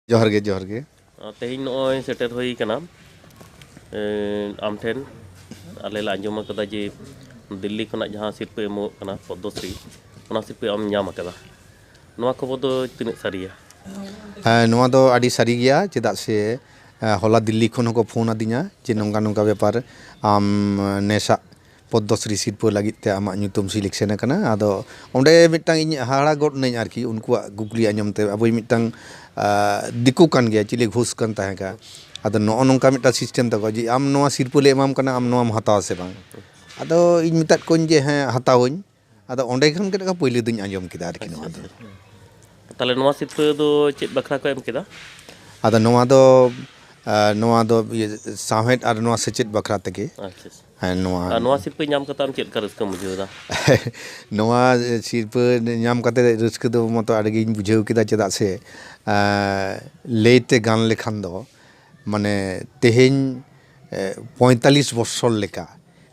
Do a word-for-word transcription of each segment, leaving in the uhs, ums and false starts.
ᱡᱚᱦᱟᱨ ᱜᱮ, ᱡᱚᱦᱟᱨ ᱜᱮ᱾ ᱟᱨ ᱛᱮᱦᱮᱧ ᱱᱚᱜᱼᱚᱭ ᱥᱮᱴᱮᱨ ᱦᱩᱭ ᱠᱟᱱᱟ, ᱮᱸ, ᱟᱢ ᱴᱷᱮᱱ᱾ ᱟᱞᱮ ᱞᱮ ᱟᱸᱡᱚᱢ ᱟᱠᱟᱫᱟ ᱡᱮ ᱫᱤᱞᱞᱤ ᱠᱷᱚᱱᱟᱜ ᱡᱟᱦᱟᱸ ᱥᱤᱨᱯᱟᱹ ᱮᱢᱚᱜ ᱠᱟᱱᱟ ᱯᱚᱫᱽᱢᱚᱥᱨᱤ, ᱚᱱᱟ ᱥᱤᱨᱯᱟᱹ ᱟᱢ ᱧᱟᱢ ᱟᱠᱟᱫᱟ᱾ ᱱᱚᱣᱟ ᱠᱷᱚᱵᱚᱨ ᱫᱚ ᱛᱤᱱᱟᱹᱜ ᱥᱟᱹᱨᱤᱭᱟ? ᱦᱮᱸ, ᱱᱚᱣᱟ ᱫᱚ ᱟᱹᱰᱤ ᱥᱟᱹᱨᱤ ᱜᱮᱭᱟ, ᱪᱮᱫᱟᱜ ᱥᱮ, ᱮᱸ, ᱦᱚᱞᱟ ᱫᱤᱞᱞᱤ ᱠᱷᱚᱱ ᱦᱚᱸᱠᱚ ᱯᱷᱳᱱ ᱟᱹᱫᱤᱧᱟ ᱡᱮ ᱱᱚᱝᱠᱟ ᱱᱚᱝᱠᱟ ᱵᱮᱯᱟᱨ, ᱟᱢ ᱱᱮᱥᱟᱜ ᱯᱚᱫᱽᱢᱚᱥᱨᱤ ᱥᱤᱨᱯᱟᱹ ᱞᱟᱹᱜᱤᱫ ᱛᱮ ᱟᱢᱟᱜ ᱧᱩᱛᱩᱢ selection ᱟᱠᱟᱱᱟ᱾ ᱟᱫᱚ ᱚᱸᱰᱮ ᱢᱤᱫᱴᱟᱝ ᱤᱧ ᱦᱟᱦᱟᱲᱟ ᱜᱚᱫ ᱱᱟᱹᱧ ᱟᱨᱠᱤ, ᱩᱱᱠᱩᱣᱟᱜ ᱠᱩᱠᱞᱤ ᱟᱸᱡᱚᱢ ᱛᱮ᱾ ᱟᱵᱚᱭᱤᱡ ᱢᱤᱫᱴᱟᱝ, ᱟ, ᱫᱤᱠᱩ ᱠᱟᱱ ᱜᱮᱭᱟ, ᱪᱤᱞᱤ ᱜᱷᱳᱥ ᱠᱟᱱ ᱛᱟᱦᱮᱸ ᱠᱟᱱᱟ᱾ ᱟᱫᱚ ᱱᱚᱜᱼᱚ ᱱᱚᱝᱠᱟ ᱢᱤᱫᱴᱟᱝ system ᱛᱟᱠᱚ ᱡᱮ ᱟᱢ ᱱᱚᱣᱟ ᱥᱤᱨᱯᱟᱹ ᱞᱮ ᱮᱢᱟᱢ ᱠᱟᱱᱟ, ᱟᱢ ᱱᱚᱣᱟᱢ ᱦᱟᱛᱟᱣᱟ ᱥᱮ ᱵᱟᱝ? ᱟᱫᱚ ᱤᱧ ᱢᱮᱛᱟᱫ ᱠᱚᱣᱟᱧ ᱡᱮ ᱦᱮᱸ, ᱦᱟᱛᱟᱣᱟᱹᱧ᱾ ᱟᱫᱚ ᱚᱸᱰᱮ ᱠᱷᱚᱱ ᱜᱮ ᱯᱳᱭᱞᱳ ᱫᱚᱧ ᱟᱸᱡᱚᱢ ᱠᱮᱫᱟ ᱟᱨᱠᱤ ᱱᱚᱣᱟ ᱫᱚ᱾ ᱛᱟᱦᱚᱞᱮ ᱱᱚᱣᱟ ᱥᱤᱨᱯᱟᱹ ᱫᱚ ᱪᱮᱫ ᱵᱟᱠᱷᱨᱟ ᱠᱚ ᱮᱢ ᱠᱮᱫᱟ? ᱟᱫᱚ ᱱᱚᱣᱟ ᱫᱚ, ᱟ, ᱱᱚᱣᱟ ᱫᱚ ᱤᱭᱟᱹ, ᱥᱟᱶᱦᱮᱫ ᱟᱨ ᱱᱚᱣᱟ ᱥᱮᱪᱮᱫ ᱵᱟᱠᱷᱨᱟ ᱛᱮᱜᱮ᱾ ᱟᱪᱪᱷᱟ, ᱟᱪᱪᱷᱟ᱾ ᱦᱮᱸ, ᱱᱚᱣᱟ ᱟᱨ ᱱᱚᱣᱟ ᱥᱤᱨᱯᱟᱹ ᱧᱟᱢ ᱠᱟᱛᱮ ᱟᱢ ᱪᱮᱫ ᱞᱮᱠᱟ ᱨᱟᱹᱥᱠᱟᱹᱢ ᱵᱩᱡᱷᱟᱹᱣ ᱮᱫᱟ? ᱱᱚᱣᱟ ᱥᱤᱨᱯᱟᱹ ᱧᱟᱢ ᱠᱟᱛᱮ ᱨᱟᱹᱥᱠᱟᱹ ᱫᱚ ᱢᱚᱛᱚ ᱟᱹᱰᱤ ᱜᱤᱧ ᱵᱩᱡᱷᱟᱹᱣ ᱠᱮᱫᱟ, ᱪᱮᱫᱟᱜ ᱥᱮ, ᱟ, ᱞᱟᱹᱭᱛᱮ ᱜᱟᱱ ᱞᱮᱠᱷᱟᱱ ᱫᱚ, ᱢᱟᱱᱮ, ᱛᱮᱦᱮᱧ, ᱮ, ᱯᱚᱸᱭᱛᱟᱞᱞᱤᱥ ᱵᱚᱪᱷᱚᱨ ᱞᱮᱠᱟ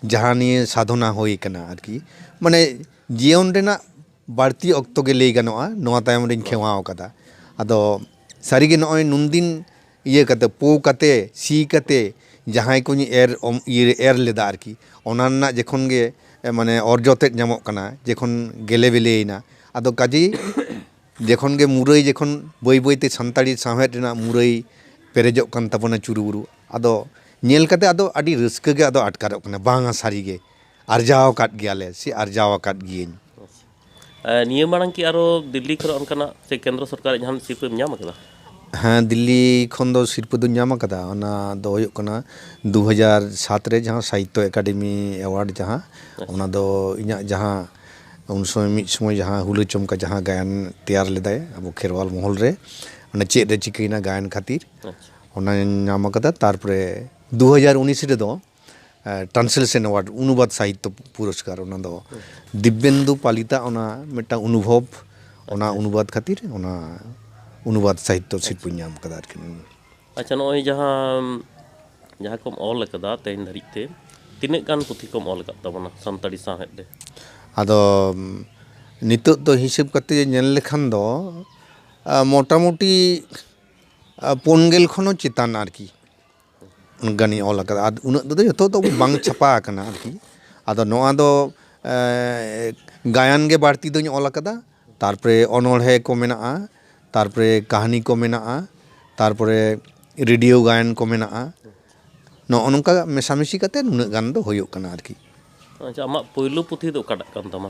ᱡᱟᱦᱟᱸ ᱱᱤᱭᱟᱹ ᱥᱟᱫᱷᱚᱱᱟ ᱦᱩᱭ ᱠᱟᱱᱟ ᱟᱨᱠᱤ, ᱢᱟᱱᱮ, ᱡᱤᱭᱚᱱ ᱨᱮᱱᱟᱜ ᱵᱟᱹᱲᱛᱤ ᱚᱠᱛᱚ ᱜᱮ ᱞᱟᱹᱭ ᱜᱟᱱᱚᱜᱼᱟ, ᱱᱚᱣᱟ ᱛᱟᱭᱚᱢ ᱨᱤᱧ ᱠᱷᱮᱣᱟᱣ ᱠᱟᱫᱟ᱾ ᱟᱫᱚ ᱥᱟᱹᱨᱤᱜᱮ ᱱᱚᱜᱼᱚᱭ ᱱᱩᱱᱫᱤᱱ ᱤᱭᱟᱹ ᱠᱟᱛᱮ, ᱯᱳ ᱠᱟᱛᱮ, ᱥᱤ ᱠᱟᱛᱮ, ᱡᱟᱦᱟᱸᱭ ᱠᱚᱧ ᱮᱨ, ᱚᱢ-, ᱤᱭᱟᱹ ᱮᱨ ᱞᱮᱫᱟ ᱟᱨᱠᱤ, ᱚᱱᱟ ᱨᱮᱱᱟᱜ ᱡᱚᱠᱷᱚᱱ ᱜᱮ, ᱮ, ᱢᱟᱱᱮ, ᱚᱨᱡᱚ ᱛᱮᱫ ᱧᱟᱢᱚᱜ ᱠᱟᱱᱟ, ᱡᱚᱠᱷᱚᱱ ᱜᱮᱞᱮ ᱵᱤᱞᱤᱭᱮᱱᱟ, ᱟᱫᱚ ᱠᱟᱡᱮᱭ ᱡᱚᱠᱷᱚᱱ ᱜᱮ ᱢᱩᱨᱟᱹᱭ, ᱡᱚᱠᱷᱚᱱ ᱵᱟᱹᱭ ᱵᱟᱹᱭ ᱛᱮ ᱥᱟᱱᱛᱟᱲᱤ ᱥᱟᱶᱦᱮᱫ ᱨᱮᱱᱟᱜ ᱢᱩᱨᱟᱹᱭ ᱯᱮᱨᱮᱡᱚᱜ ᱠᱟᱱ ᱛᱟᱵᱚᱱᱟ ᱪᱩᱨᱩ ᱵᱩᱨᱩ, ᱟᱫᱚ ᱧᱮᱞ ᱠᱟᱛᱮ ᱟᱫᱚ ᱟᱹᱰᱤ ᱨᱟᱹᱥᱠᱟᱹ ᱜᱮ ᱟᱫᱚ ᱟᱴᱠᱟᱨᱚᱜ ᱠᱟᱱᱟ, ᱵᱟᱝᱟ, ᱥᱟᱹᱨᱤ ᱜᱮ ᱟᱨᱡᱟᱣ ᱟᱠᱟᱫ ᱜᱮᱭᱟᱞᱮ ᱥᱮ ᱟᱨᱡᱟᱣ ᱟᱠᱟᱫ ᱜᱤᱭᱟᱹᱧ᱾ ᱟᱪᱪᱷᱟ᱾ ᱮ, ᱱᱤᱭᱟᱹ ᱢᱟᱲᱟᱝ ᱠᱤ ᱟᱨᱚ ᱫᱤᱞᱞᱤ ᱠᱷᱚᱱ ᱚᱱᱠᱟᱱᱟᱜ ᱥᱮ ᱠᱮᱱᱫᱨᱚ ᱥᱚᱨᱠᱟᱨᱟᱜ ᱡᱟᱦᱟᱱ ᱥᱤᱨᱯᱟᱹᱢ ᱧᱟᱢ ᱟᱠᱟᱫᱟ? ᱦᱮᱸ, ᱫᱤᱞᱞᱤ ᱠᱷᱚᱱ ᱫᱚ ᱥᱤᱨᱯᱟᱹ ᱫᱚᱧ ᱧᱟᱢ ᱟᱠᱟᱫᱟ᱾ ᱚᱱᱟ ᱫᱚ ᱦᱩᱭᱩᱜ ᱠᱟᱱᱟ ᱫᱩ ᱦᱟᱡᱟᱨ ᱥᱟᱛ ᱨᱮ ᱡᱟᱦᱟᱸ ᱥᱟᱦᱤᱛᱛᱚ ᱮᱠᱟᱰᱮᱢᱤ ᱮᱣᱟᱨᱰ ᱡᱟᱦᱟᱸ, ᱟᱪᱪᱷᱟ᱾ ᱚᱱᱟ ᱫᱚ ᱤᱧᱟᱹᱜ ᱡᱟᱦᱟᱸ ᱩᱱ ᱥᱚᱢᱚᱭ ᱢᱤᱫ ᱥᱚᱢᱚᱭ ᱡᱟᱦᱟᱸ ᱦᱩᱞᱟᱹ ᱪᱚᱢᱠᱟ ᱡᱟᱦᱟᱸ ᱜᱟᱭᱟᱱ ᱛᱮᱭᱟᱨ ᱞᱮᱫᱟᱭ ᱟᱵᱚ ᱠᱷᱮᱨᱣᱟᱞ ᱢᱚᱦᱚᱞ ᱨᱮ, ᱚᱱᱟ ᱪᱮᱫ ᱨᱮ ᱪᱤᱠᱟᱹᱭᱮᱱᱟ ᱜᱟᱭᱟᱱ ᱠᱷᱟᱹᱛᱤᱨ, ᱟᱪᱪᱷᱟ᱾ ᱚᱱᱟᱧ ᱧᱟᱢ ᱟᱠᱟᱫᱟ᱾ ᱛᱟᱨᱯᱚᱨᱮ ᱫᱩ ᱦᱟᱡᱟᱨ ᱩᱱᱤᱥ ᱨᱮᱫᱚ, ᱮ, translation award, ᱚᱱᱩᱵᱟᱫ ᱥᱟᱦᱤᱛᱛᱚ ᱯᱩᱨᱚᱥᱠᱟᱨ, ᱚᱱᱟ ᱫᱚ ᱫᱤᱵᱽᱵᱮᱱᱫᱩ ᱯᱟᱞᱤᱛᱟ, ᱚᱱᱟ ᱢᱤᱫᱴᱟᱝ ᱚᱱᱩᱵᱷᱚᱵ, ᱚᱱᱟ ᱟᱪᱪᱷᱟ, ᱟᱪᱪᱷᱟ᱾ ᱚᱱᱩᱵᱟᱫ ᱠᱷᱟᱹᱛᱤᱨ ᱚᱱᱟ ᱚᱱᱩᱵᱟᱫ ᱥᱟᱦᱤᱛᱛᱚ ᱟᱪᱪᱷᱟ᱾ ᱥᱤᱨᱯᱟᱹᱧ ᱧᱟᱢ ᱟᱠᱟᱫᱟ ᱟᱨᱠᱤ᱾ ᱟᱪᱪᱷᱟ, ᱱᱚᱜᱼᱚᱭ ᱡᱟᱦᱟᱸ, ᱡᱟᱦᱟᱸ ᱠᱚᱢ ᱚᱞ ᱟᱠᱟᱫᱟ ᱛᱮᱦᱮᱧ ᱫᱷᱟᱹᱨᱤᱡ ᱛᱮ, ᱛᱤᱱᱟᱹᱜ ᱜᱟᱱ ᱯᱩᱛᱷᱤ ᱠᱚᱢ ᱚᱞ ᱟᱠᱟᱫ ᱛᱟᱵᱚᱱᱟ ᱥᱟᱱᱛᱟᱲᱤ ᱥᱟᱶᱦᱮᱫ ᱨᱮ? ᱟᱫᱚ, ᱱᱤᱛᱚᱜ ᱫᱚ ᱦᱤᱥᱟᱹᱵ ᱠᱟᱛᱮ ᱧᱮᱞ ᱞᱮᱠᱷᱟᱱ ᱫᱚ, ᱟ, ᱢᱚᱴᱟᱢᱩᱴᱤ ᱟᱨ ᱯᱩᱱ ᱜᱮᱞ ᱠᱷᱚᱱ ᱦᱚᱸ ᱪᱮᱛᱟᱱ ᱟᱨᱠᱤ ᱜᱟᱱᱤᱧ ᱚᱞ ᱟᱠᱟᱫᱟ᱾ ᱟᱨ ᱩᱱᱟᱹᱜ ᱫᱚ ᱡᱚᱛᱚ ᱫᱚ ᱵᱟᱝ ᱪᱷᱟᱯᱟ ᱟᱠᱟᱱᱟ ᱟᱨᱠᱤ᱾ ᱟᱫᱚ ᱱᱚᱣᱟ ᱫᱚ ᱮ, ᱜᱟᱭᱟᱱ ᱜᱮ ᱵᱟᱹᱲᱛᱤ ᱫᱚᱧ ᱚᱞ ᱟᱠᱟᱫᱟ᱾ ᱛᱟᱨᱯᱚᱨᱮ ᱚᱱᱚᱬᱦᱮ ᱠᱚ ᱢᱮᱱᱟᱜᱼᱟ, ᱛᱟᱨᱯᱚᱨᱮ ᱠᱟᱹᱦᱱᱤ ᱠᱚ ᱢᱮᱱᱟᱜᱼᱟ, ᱛᱟᱨᱯᱚᱨᱮ ᱨᱮᱰᱤᱭᱳ ᱜᱟᱭᱟᱱ ᱠᱚ ᱢᱮᱱᱟᱜᱼᱟ᱾ ᱱᱚᱜᱼᱚ ᱱᱚᱝᱠᱟ ᱢᱮᱥᱟᱢᱤᱥᱤ ᱠᱟᱛᱮ ᱱᱩᱱᱟᱹᱜ ᱜᱟᱱ ᱫᱚ ᱦᱩᱭᱩᱜ ᱠᱟᱱᱟ ᱟᱨᱠᱤ᱾ ᱟᱪᱪᱷᱟ, ᱟᱢᱟᱜ ᱯᱳᱭᱞᱳ ᱯᱩᱛᱷᱤ ᱫᱚ ᱚᱠᱟᱴᱟᱜ ᱠᱟᱱ ᱛᱟᱢᱟ?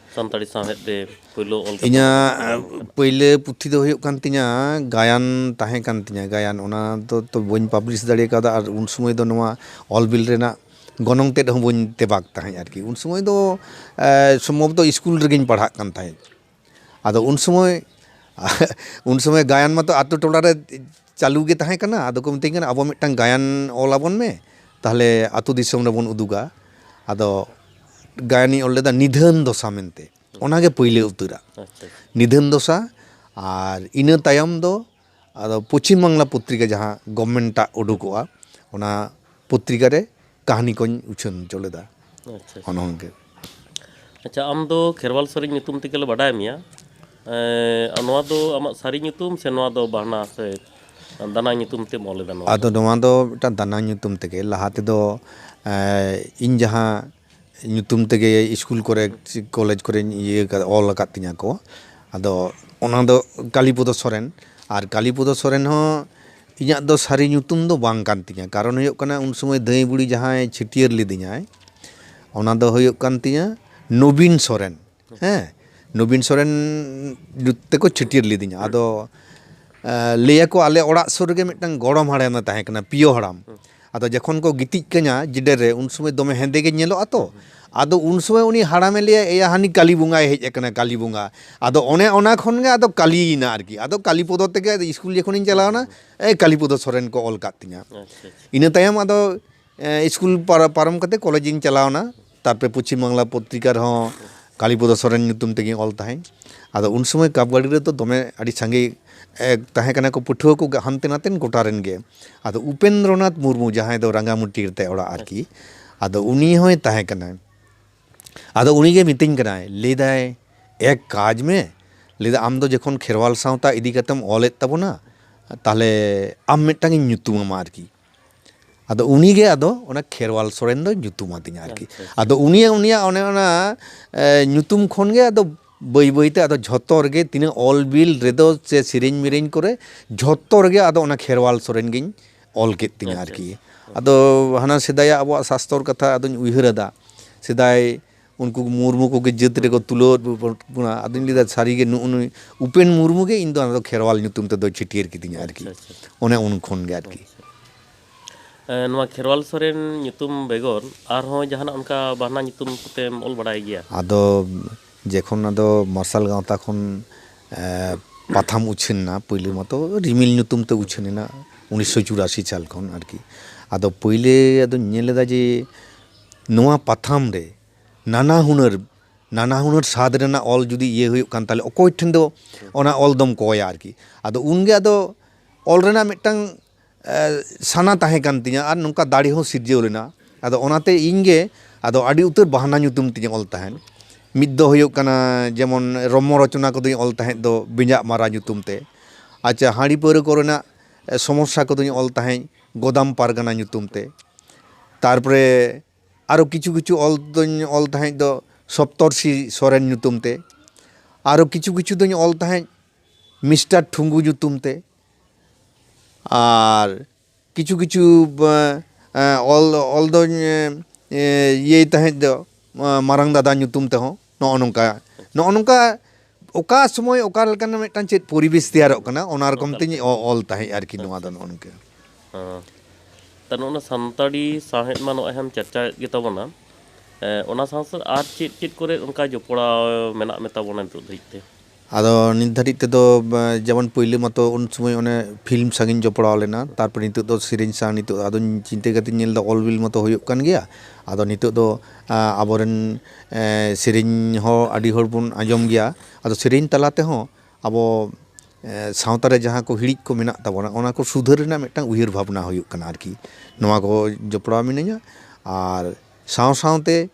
ᱥᱟᱱᱛᱟᱲᱤ ᱥᱟᱶᱦᱮᱫ ᱨᱮ ᱯᱳᱭᱞᱳ ᱚᱞ ᱠᱟᱛᱮ ᱤᱧᱟᱹᱜ ᱯᱳᱭᱞᱳ ᱯᱩᱛᱷᱤ ᱫᱚ ᱦᱩᱭᱩᱜ ᱠᱟᱱ ᱛᱤᱧᱟᱹ, ᱜᱟᱭᱟᱱ ᱛᱟᱦᱮᱸ ᱠᱟᱱ ᱛᱤᱧᱟᱹ, ᱜᱟᱭᱟᱱ᱾ ᱚᱱᱟ ᱫᱚ ᱛᱚ ᱵᱟᱹᱧ ᱯᱟᱵᱽᱞᱤᱥ ᱫᱟᱲᱮ ᱠᱟᱣᱫᱟ᱾ ᱟᱨ ᱩᱱ ᱥᱚᱢᱚᱭ ᱫᱚ ᱱᱚᱣᱟ ᱚᱞ ᱵᱤᱞ ᱨᱮᱱᱟᱜ ᱜᱚᱱᱚᱝ ᱛᱮᱫ ᱦᱚᱸ ᱵᱟᱹᱧ ᱛᱮᱵᱟᱠ ᱛᱟᱦᱮᱸᱫ ᱟᱨᱠᱤ᱾ ᱩᱱ ᱥᱚᱢᱚᱭ ᱫᱚ ᱮ, ᱥᱚᱢᱵᱷᱚᱵᱚᱛᱚ ᱥᱠᱩᱞ ᱨᱮᱜᱮᱧ ᱯᱟᱲᱦᱟᱜ ᱠᱟᱱ ᱛᱟᱦᱮᱸᱫ᱾ ᱟᱫᱚ ᱩᱱ ᱥᱚᱢᱚᱭ ᱩᱱ ᱥᱚᱢᱚᱭ ᱜᱟᱭᱟᱱ ᱢᱟᱛᱚ ᱟᱛᱳ ᱴᱚᱞᱟ ᱨᱮ ᱪᱟᱹᱞᱩ ᱜᱮ ᱛᱟᱦᱮᱸ ᱠᱟᱱᱟ᱾ ᱟᱫᱚ ᱠᱚ ᱢᱤᱛᱟᱹᱧ ᱠᱟᱱᱟ, "ᱟᱵᱚ ᱢᱤᱫᱴᱟᱝ ᱜᱟᱭᱟᱱ ᱚᱞ ᱟᱵᱚᱱ ᱢᱮ, ᱛᱟᱦᱚᱞᱮ ᱟᱛᱳ ᱫᱤᱥᱚᱢ ᱨᱮᱵᱚᱱ ᱩᱫᱩᱜᱟ᱾" ᱟᱫᱚ ᱜᱟᱭᱟᱱᱤᱧ ᱚᱞ ᱞᱮᱫᱟ ᱱᱤᱫᱷᱟᱹᱱ ᱫᱚᱥᱟ ᱢᱮᱱᱛᱮ, ᱚᱱᱟᱜᱮ ᱯᱳᱭᱞᱳ ᱩᱛᱟᱹᱨᱟᱜ᱾ ᱟᱪᱪᱷᱟ, ᱟᱪᱪᱷᱟ᱾ ᱱᱤᱫᱷᱟᱹᱱ ᱫᱚᱥᱟ᱾ ᱟᱨ ᱤᱱᱟᱹ ᱛᱟᱭᱚᱢ ᱫᱚ ᱟᱫᱚ ᱯᱚᱪᱷᱤᱢ ᱵᱟᱝᱞᱟ ᱯᱚᱛᱨᱤᱠᱟ, ᱡᱟᱦᱟᱸ ᱜᱚᱵᱷᱢᱮᱱᱴᱟᱜ ᱩᱰᱩᱠᱚᱜᱼᱟ, ᱚᱱᱟ ᱯᱚᱛᱨᱤᱠᱟ ᱨᱮ ᱠᱟᱹᱦᱱᱤ ᱠᱚᱧ ᱩᱪᱷᱟᱹᱱ ᱦᱚᱪᱚ ᱞᱮᱫᱟ᱾ ᱟᱪᱪᱷᱟ, ᱟᱪᱪᱷᱟ᱾ ᱚᱱᱟ ᱜᱮ᱾ ᱟᱪᱪᱷᱟ, ᱟᱢ ᱫᱚ ᱠᱷᱮᱨᱣᱟᱞ ᱥᱚᱨᱮᱱ ᱧᱩᱛᱩᱢ ᱛᱮᱜᱮ ᱞᱮ ᱵᱟᱰᱟᱭ ᱢᱮᱭᱟ᱾ ᱮᱸ, ᱱᱚᱣᱟ ᱫᱚ ᱟᱢᱟᱜ ᱥᱟᱹᱨᱤ ᱧᱩᱛᱩᱢ ᱥᱮ ᱱᱚᱣᱟ ᱫᱚ ᱵᱟᱦᱱᱟ ᱥᱮ ᱫᱟᱱᱟ ᱧᱩᱛᱩᱢ ᱛᱮᱢ ᱚᱞ ᱮᱫᱟ ᱱᱚᱣᱟ ᱟᱫᱚ ᱫᱚ? ᱱᱚᱣᱟ ᱫᱚ ᱢᱤᱫᱴᱟᱝ ᱫᱟᱱᱟ ᱧᱩᱛᱩᱢ ᱛᱮᱜᱮ᱾ ᱞᱟᱦᱟ ᱛᱮᱫᱚ ᱮᱸ, ᱤᱧ ᱡᱟᱦᱟᱸ ᱧᱩᱛᱩᱢ ᱛᱮᱜᱮ ᱥᱠᱩᱞ ᱠᱚᱨᱮ, ᱠᱚᱞᱮᱡᱽ ᱠᱚᱨᱮᱧ ᱤᱭᱟᱹ ᱠᱟᱫ, ᱚᱞ ᱟᱠᱟᱫ ᱛᱤᱧᱟᱹ ᱠᱚ᱾ ᱟᱫᱚ ᱚᱱᱟ ᱫᱚ ᱠᱟᱞᱤᱯᱚᱫᱚ ᱥᱚᱨᱮᱱ᱾ ᱟᱨ ᱠᱟᱞᱤᱯᱚᱫᱚ ᱥᱚᱨᱮᱱ ᱦᱚᱸ ᱤᱧᱟᱹᱜ ᱫᱚ ᱥᱟᱹᱨᱤ ᱧᱩᱛᱩᱢ ᱫᱚ ᱵᱟᱝ ᱠᱟᱱ ᱛᱤᱧᱟᱹ᱾ ᱠᱟᱨᱚᱱ ᱦᱩᱭᱩᱜ ᱠᱟᱱᱟ, ᱩᱱ ᱥᱚᱢᱚᱭ ᱫᱟᱹᱭ ᱵᱩᱲᱤ ᱡᱟᱦᱟᱸᱭ ᱪᱷᱟᱹᱴᱭᱟᱹᱨ ᱞᱤᱫᱤᱧᱟᱭ, ᱚᱱᱟ ᱫᱚ ᱦᱩᱭᱩᱜ ᱠᱟᱱ ᱛᱤᱧᱟᱹ ᱱᱚᱵᱤᱱ ᱥᱚᱨᱮᱱ᱾ ᱦᱮᱸ, ᱱᱚᱵᱤᱱ ᱥᱚᱨᱮᱱ ᱧᱩᱛᱩᱢ ᱛᱮᱠᱚ ᱪᱷᱟᱹᱴᱭᱟᱹᱨ ᱞᱤᱫᱤᱧᱟ᱾ ᱟᱫᱚ ᱮ, ᱞᱟᱹᱭᱟᱠᱚ ᱟᱞᱮ ᱚᱲᱟᱜ ᱥᱩᱨ ᱨᱮᱜᱮ ᱢᱤᱫᱴᱟᱝ ᱜᱚᱲᱚᱢ ᱦᱟᱲᱟᱢᱮ ᱛᱟᱦᱮᱸ ᱠᱟᱱᱟ, ᱯᱤᱭᱳ ᱦᱟᱲᱟᱢ᱾ ᱟᱫᱚ ᱡᱚᱠᱷᱚᱱ ᱠᱚ ᱜᱤᱛᱤᱡ ᱠᱟᱱᱟ ᱡᱤᱰᱮᱨ ᱨᱮ, ᱩᱱ ᱥᱚᱢᱚᱭ ᱫᱚᱢᱮ ᱦᱮᱸᱫᱮ ᱜᱮ ᱧᱮᱞᱚᱜᱼᱟ ᱛᱚ᱾ ᱟᱫᱚ ᱩᱱ ᱥᱚᱢᱚᱭ ᱩᱱᱤ ᱦᱟᱲᱟᱢᱮ ᱞᱟᱹᱭᱟ, "ᱮᱭᱟ, ᱦᱟᱹᱱᱤ ᱠᱟᱞᱤ ᱵᱚᱸᱜᱟᱭ ᱦᱮᱡ ᱟᱠᱟᱱᱟ, ᱠᱟᱞᱤ ᱵᱚᱸᱜᱟ᱾" ᱟᱫᱚ ᱚᱱᱮ ᱚᱱᱟ ᱠᱷᱚᱱ ᱜᱮ ᱟᱫᱚ ᱠᱟᱞᱤᱭᱮᱱᱟ ᱟᱨᱠᱤ᱾ ᱟᱫᱚ ᱠᱟᱞᱤ ᱯᱚᱫᱚ ᱛᱮᱜᱮ ᱟᱫᱚ ᱥᱠᱩᱞ ᱡᱚᱠᱷᱚᱱᱤᱧ ᱪᱟᱞᱟᱣᱱᱟ, ᱮ, ᱠᱟᱞᱤ ᱯᱚᱫᱚ ᱥᱚᱨᱮᱱ ᱠᱚ ᱚᱞ ᱠᱟᱫ ᱛᱤᱧᱟ᱾ ᱟᱪᱪᱷᱟ, ᱟᱪᱪᱷᱟ᱾ ᱤᱱᱟᱹ ᱛᱟᱭᱚᱢ ᱟᱫᱚ ᱮ, ᱥᱠᱩᱞ ᱯᱟᱨ-, ᱯᱟᱨᱚᱢ ᱠᱟᱛᱮ ᱠᱚᱞᱮᱡᱽ ᱤᱧ ᱪᱟᱞᱟᱣᱱᱟ᱾ ᱛᱟᱨᱯᱚᱨᱮ ᱯᱚᱪᱷᱤᱢ ᱵᱟᱝᱞᱟ ᱯᱚᱛᱨᱤᱠᱟ ᱨᱮᱦᱚᱸ ᱠᱟᱞᱤᱯᱚᱫᱚ ᱥᱚᱨᱮᱱ ᱧᱩᱛᱩᱢ ᱛᱮᱜᱮᱧ ᱚᱞ ᱛᱟᱦᱮᱸᱫ᱾ ᱟᱫᱚ ᱩᱱ ᱥᱚᱢᱚᱭ ᱠᱟᱯᱜᱟᱲᱤ ᱨᱮᱫᱚ ᱫᱚᱢᱮ ᱟᱹᱰᱤ ᱥᱟᱸᱜᱮ, ᱮ, ᱛᱟᱦᱮᱸ ᱠᱟᱱᱟ ᱠᱚ ᱯᱟᱹᱴᱷᱩᱣᱟᱹ ᱠᱚ ᱦᱟᱱᱛᱮ ᱱᱟᱛᱮᱱ ᱜᱚᱴᱟ ᱨᱮᱱ ᱜᱮ᱾ ᱟᱫᱚ ᱩᱯᱮᱱᱫᱨᱚᱱᱟᱛᱷ ᱢᱩᱨᱢᱩ, ᱡᱟᱦᱟᱸᱭ ᱫᱚ ᱨᱟᱸᱜᱟᱢᱟᱹᱴᱤ ᱨᱮ ᱛᱟᱭ ᱚᱲᱟᱜ ᱟᱨᱠᱤ, ᱟᱫᱚ ᱩᱱᱤ ᱦᱚᱸᱭ ᱛᱟᱦᱮᱸ ᱠᱟᱱᱟ᱾ ᱟᱫᱚ ᱩᱱᱤᱜᱮ ᱢᱤᱛᱟᱹᱧ ᱠᱟᱱᱟᱭ, ᱞᱟᱹᱭᱫᱟᱭ, "ᱮᱠ ᱠᱟᱡᱽ ᱢᱮ", ᱞᱟᱹᱭᱫᱟ, "ᱟᱢ ᱫᱚ ᱡᱚᱠᱷᱚᱱ ᱠᱷᱮᱨᱣᱟᱞ ᱥᱟᱶᱛᱟ ᱤᱫᱤ ᱠᱟᱛᱮᱢ ᱚᱞᱮᱫ ᱛᱟᱵᱚᱱᱟ, ᱛᱟᱦᱞᱮ ᱟᱢ ᱢᱤᱫᱴᱟᱝ ᱤᱧ ᱧᱩᱛᱩᱢ ᱟᱢᱟ ᱟᱨᱠᱤ᱾ ᱟᱫᱚ ᱩᱱᱤᱜᱮ ᱟᱫᱚ ᱚᱱᱟ ᱠᱷᱮᱨᱣᱟᱞ ᱥᱚᱨᱮᱱ ᱫᱚ ᱧᱩᱛᱩᱢ ᱟᱹᱫᱤᱧᱟ ᱟᱨᱠᱤ᱾ ᱟᱪᱪᱷᱟ, ᱟᱪᱪᱷᱟ᱾ ᱟᱫᱚ ᱩᱱᱤᱭᱟᱜ, ᱩᱱᱤᱭᱟᱜ ᱚᱱᱮ ᱚᱱᱟ, ᱮ, ᱧᱩᱛᱩᱢ ᱠᱷᱚᱱᱜᱮ ᱟᱫᱚ ᱵᱟᱹᱭ ᱵᱟᱹᱭᱛᱮ ᱟᱫᱚ ᱡᱷᱚᱛᱚ ᱨᱮᱜᱮ, ᱛᱤᱱᱟᱹᱜ ᱚᱞ ᱵᱤᱞ ᱨᱮᱫᱚ ᱥᱮ ᱥᱮᱨᱮᱧ ᱢᱮᱨᱮᱧ ᱠᱚᱨᱮ, ᱡᱷᱚᱛᱚ ᱨᱮᱜᱮ ᱟᱫᱚ ᱚᱱᱟ ᱠᱷᱮᱨᱣᱟᱞ ᱥᱚᱨᱮᱱ ᱜᱤᱧ ᱚᱞ ᱠᱮᱫ ᱛᱤᱧᱟ ᱟᱪᱪᱷᱟ, ᱟᱨᱠᱤ᱾ ᱟᱪᱪᱷᱟ᱾ ᱟᱫᱚ ᱦᱟᱱᱟ ᱥᱮᱫᱟᱭᱟᱜ ᱟᱵᱚᱣᱟᱜ ᱥᱟᱥᱛᱚᱨ ᱠᱟᱛᱷᱟ ᱟᱫᱚᱧ ᱩᱭᱦᱟᱹᱨ ᱮᱫᱟ, ᱥᱮᱫᱟᱭ ᱩᱱᱠᱩ ᱢᱩᱨᱢᱩ ᱠᱚᱜᱮ ᱡᱟᱹᱛ ᱨᱮᱠᱚ ᱛᱩᱞᱟᱹᱣ ᱟᱫ ᱵᱚᱱᱟ᱾ ᱟᱫᱚᱧ ᱞᱟᱹᱭᱫᱟ, ᱥᱟᱹᱨᱤᱜᱮ ᱱᱩᱜᱼᱩ ᱱᱩᱭ ᱩᱯᱮᱱ ᱢᱩᱨᱢᱩ ᱜᱮ ᱤᱧ ᱫᱚ ᱚᱱᱟ ᱫᱚ ᱠᱷᱮᱨᱣᱟᱞ ᱧᱩᱛᱩᱢ ᱛᱮᱫᱚ ᱪᱷᱟᱹᱴᱭᱟᱹᱨ ᱠᱤᱫᱤᱧᱟ ᱟᱨᱠᱤ᱾ ᱟᱪᱪᱷᱟ, ᱟᱪᱪᱷᱟ᱾ ᱚᱱᱮ ᱩᱱ ᱠᱷᱚᱱ ᱜᱮ ᱟᱨᱠᱤ᱾ ᱟᱪᱪᱷᱟ᱾ ᱮ, ᱱᱚᱣᱟ ᱠᱷᱮᱨᱣᱟᱞ ᱥᱚᱨᱮᱱ ᱧᱩᱛᱩᱢ ᱵᱮᱜᱚᱨ ᱟᱨᱦᱚᱸ ᱡᱟᱦᱟᱱᱟᱜ ᱚᱱᱠᱟ ᱵᱟᱦᱱᱟ ᱧᱩᱛᱩᱢ ᱠᱚᱛᱮᱢ ᱚᱞ ᱵᱟᱲᱟᱭ ᱜᱮᱭᱟ? ᱟᱫᱚ ᱡᱮᱠᱷᱚᱱ ᱟᱫᱚ ᱢᱟᱨᱥᱟᱞ ᱜᱟᱶᱛᱟ ᱠᱷᱚᱱ, ᱮ, ᱯᱟᱛᱷᱟᱢ ᱩᱪᱷᱟᱹᱱ ᱮᱱᱟ, ᱯᱳᱭᱞᱳ ᱢᱟᱛᱚ ᱨᱤᱢᱤᱞ ᱧᱩᱛᱩᱢ ᱛᱮ ᱩᱪᱷᱟᱹᱱ ᱮᱱᱟ ᱩᱱᱤᱥᱥᱚ ᱪᱩᱨᱟᱥᱤ ᱥᱟᱞ ᱠᱷᱚᱱ ᱟᱨᱠᱤ᱾ ᱟᱫᱚ ᱯᱳᱭᱞᱳ ᱟᱫᱚᱧ ᱧᱮᱞ ᱮᱫᱟ ᱡᱮ ᱱᱚᱣᱟ ᱯᱟᱛᱷᱟᱢ ᱨᱮ ᱱᱟᱱᱟ ᱦᱩᱱᱟᱹᱨ, ᱱᱟᱱᱟ ᱦᱩᱱᱟᱹᱨ ᱥᱟᱫ ᱨᱮᱱᱟᱜ ᱚᱞ ᱡᱩᱫᱤ ᱤᱭᱟᱹ ᱦᱩᱭᱩᱜ ᱠᱟᱱ ᱛᱟᱦᱞᱮ ᱚᱠᱚᱭ ᱴᱷᱮᱱ ᱫᱚ ᱚᱱᱟ ᱚᱞ ᱫᱚᱢ ᱠᱚᱭᱟ ᱟᱨᱠᱤ᱾ ᱟᱫᱚ ᱩᱱᱜᱮ ᱟᱫᱚ ᱚᱞ ᱨᱮᱱᱟᱜ ᱢᱤᱫᱴᱟᱝ, ᱮ, ᱥᱟᱱᱟ ᱛᱟᱦᱮᱸ ᱠᱟᱱ ᱛᱤᱧᱟᱹ ᱟᱨ ᱱᱚᱝᱠᱟ ᱫᱟᱲᱮ ᱦᱚᱸ ᱥᱤᱨᱡᱟᱹᱣ ᱞᱮᱱᱟ᱾ ᱟᱫᱚ ᱚᱱᱟᱛᱮ ᱤᱧ ᱜᱮ ᱟᱫᱚ ᱟᱹᱰᱤ ᱩᱛᱟᱹᱨ ᱵᱟᱦᱱᱟ ᱧᱩᱛᱩᱢ ᱛᱤᱧ ᱚᱞ ᱛᱟᱦᱮᱸᱫ᱾ ᱢᱤᱫ ᱫᱚ ᱦᱩᱭᱩᱜ ᱠᱟᱱᱟ ᱡᱮᱢᱚᱱ ᱨᱚᱢᱚ ᱨᱚᱪᱚᱱᱟ ᱠᱚᱫᱚᱧ ᱚᱞ ᱛᱟᱦᱮᱸᱫ ᱫᱚ ᱵᱮᱸᱡᱟᱜ ᱢᱟᱨᱟ ᱧᱩᱛᱩᱢ ᱛᱮ᱾ ᱟᱪᱪᱷᱟ, ᱦᱟᱺᱰᱤ ᱯᱟᱹᱣᱨᱟᱹ ᱠᱚᱨᱮᱱᱟᱜ, ᱮ, ᱥᱚᱢᱚᱥᱥᱟ ᱠᱚᱫᱚᱧ ᱚᱞ ᱛᱟᱦᱮᱸᱫ ᱜᱚᱫᱟᱢ ᱯᱟᱨᱜᱟᱱᱟ ᱧᱩᱛᱩᱢ ᱛᱮ᱾ ᱛᱟᱨᱯᱚᱨᱮ ᱟᱨᱚ ᱠᱤᱪᱷᱩ ᱠᱤᱪᱷᱩ ᱚᱞ ᱫᱚᱧ ᱚᱞ ᱛᱟᱦᱮᱸᱫ ᱫᱚ ᱥᱚᱯᱛᱚᱨᱥᱤ ᱥᱚᱨᱮᱱ ᱧᱩᱛᱩᱢ ᱛᱮ, ᱟᱨᱚ ᱠᱤᱪᱷᱩ ᱠᱤᱪᱷᱩ ᱫᱚᱧ ᱚᱞ ᱛᱟᱦᱮᱸᱫ ᱢᱤᱥᱴᱟᱨ ᱴᱷᱩᱝᱜᱩ ᱧᱩᱛᱩᱢ ᱛᱮ, ᱟᱨ ᱠᱤᱪᱷᱩ ᱠᱤᱪᱷᱩ, ᱮ, ᱮ, ᱚᱞ, ᱚᱞ ᱫᱚᱧ, ᱮ, ᱤᱭᱟᱹᱭ ᱛᱟᱦᱮᱸᱫ ᱫᱚ, ᱮ, ᱢᱟᱨᱟᱝ ᱫᱟᱫᱟ ᱧᱩᱛᱩᱢ ᱛᱮᱦᱚᱸ᱾ ᱱᱚᱜᱼᱚ ᱱᱚᱝᱠᱟ, ᱱᱚᱜᱼᱚ ᱱᱚᱝᱠᱟ ᱚᱠᱟ ᱥᱚᱢᱚᱭ ᱚᱠᱟ ᱞᱮᱠᱟᱱᱟᱜ ᱢᱤᱫᱴᱟᱝ ᱪᱮᱫ ᱯᱚᱨᱤᱵᱮᱥ ᱛᱮᱭᱟᱨᱚᱜ ᱠᱟᱱᱟ, ᱚᱱᱟ ᱨᱚᱠᱚᱢ ᱛᱤᱧ ᱚ-, ᱚᱞ ᱛᱟᱦᱮᱸᱫ ᱟᱨᱠᱤ᱾ ᱱᱚᱣᱟ ᱫᱚ ᱱᱚᱜᱼᱚ ᱱᱚᱝᱠᱟ᱾ ᱦᱮᱸ᱾ ᱛᱟ ᱱᱚᱜᱼᱚ ᱱᱟ ᱥᱟᱱᱛᱟᱲᱤ ᱥᱟᱶᱦᱮᱫ ᱢᱟ ᱱᱚᱜᱼᱚᱭ ᱦᱟᱢ ᱪᱟᱨᱪᱟᱭᱮᱫ ᱜᱮ ᱛᱟᱵᱚᱱᱟ, ᱮ, ᱚᱱᱟ ᱥᱟᱶ ᱥᱟᱶ ᱟᱨ ᱪᱮᱫ ᱪᱮᱫ ᱠᱚᱨᱮ ᱚᱱᱠᱟ ᱡᱚᱯᱲᱟᱣ ᱢᱮᱱᱟᱜ ᱢᱮ ᱛᱟᱵᱚᱱᱟ ᱱᱤᱛᱚᱜ ᱫᱷᱟᱹᱨᱤᱡ ᱛᱮ? ᱟᱫᱚ ᱱᱤᱛ ᱫᱷᱟᱹᱨᱤᱡ ᱛᱮᱫᱚ, ᱵᱟ, ᱡᱮᱢᱚᱱ ᱯᱳᱭᱞᱳ ᱢᱟᱛᱚ ᱩᱱ ᱥᱚᱢᱚᱭ ᱚᱱᱮ ᱯᱷᱤᱞᱢ ᱥᱟᱝ ᱤᱧ ᱡᱚᱯᱲᱟᱣ ᱞᱮᱱᱟ, ᱛᱟᱨᱯᱚᱨᱮ ᱱᱤᱛᱚᱜ ᱫᱚ ᱥᱮᱨᱮᱧ ᱥᱟᱶ, ᱱᱤᱛᱚᱜ ᱟᱫᱚᱧ ᱪᱤᱱᱛᱟᱹ ᱠᱟᱛᱮᱧ ᱧᱮᱞ ᱮᱫᱟ ᱚᱞ ᱵᱤᱞ ᱢᱟᱛᱚ ᱦᱩᱭᱩᱜ ᱠᱟᱱ ᱜᱮᱭᱟ᱾ ᱟᱫᱚ ᱱᱤᱛᱚᱜ ᱫᱚ, ᱟ, ᱟᱵᱚᱨᱮᱱ, ᱮ, ᱥᱮᱨᱮᱧ ᱦᱚᱸ ᱟᱹᱰᱤ ᱦᱚᱲ ᱵᱚᱱ ᱟᱸᱡᱚᱢ ᱜᱮᱭᱟ᱾ ᱟᱫᱚ ᱥᱮᱨᱮᱧ ᱛᱟᱞᱟ ᱛᱮᱦᱚᱸ ᱟᱵᱚ, ᱮ, ᱥᱟᱶᱛᱟ ᱨᱮ ᱡᱟᱦᱟᱸ ᱠᱚ ᱦᱤᱲᱤᱡ ᱠᱚ ᱢᱮᱱᱟᱜ ᱛᱟᱵᱚᱱᱟ, ᱚᱱᱟ ᱠᱚ ᱥᱩᱫᱷᱟᱹᱨ ᱨᱮᱱᱟᱜ ᱢᱤᱫᱴᱟᱝ ᱩᱭᱦᱟᱹᱨ ᱵᱷᱟᱵᱽᱱᱟ ᱦᱩᱭᱩᱜ ᱠᱟᱱᱟ ᱟᱨᱠᱤ᱾ ᱱᱚᱣᱟ ᱠᱚ ᱡᱚᱯᱲᱟᱣ ᱢᱤᱱᱟᱹᱧᱟ᱾ ᱟᱨ ᱥᱟᱶ ᱥᱟᱶᱛᱮ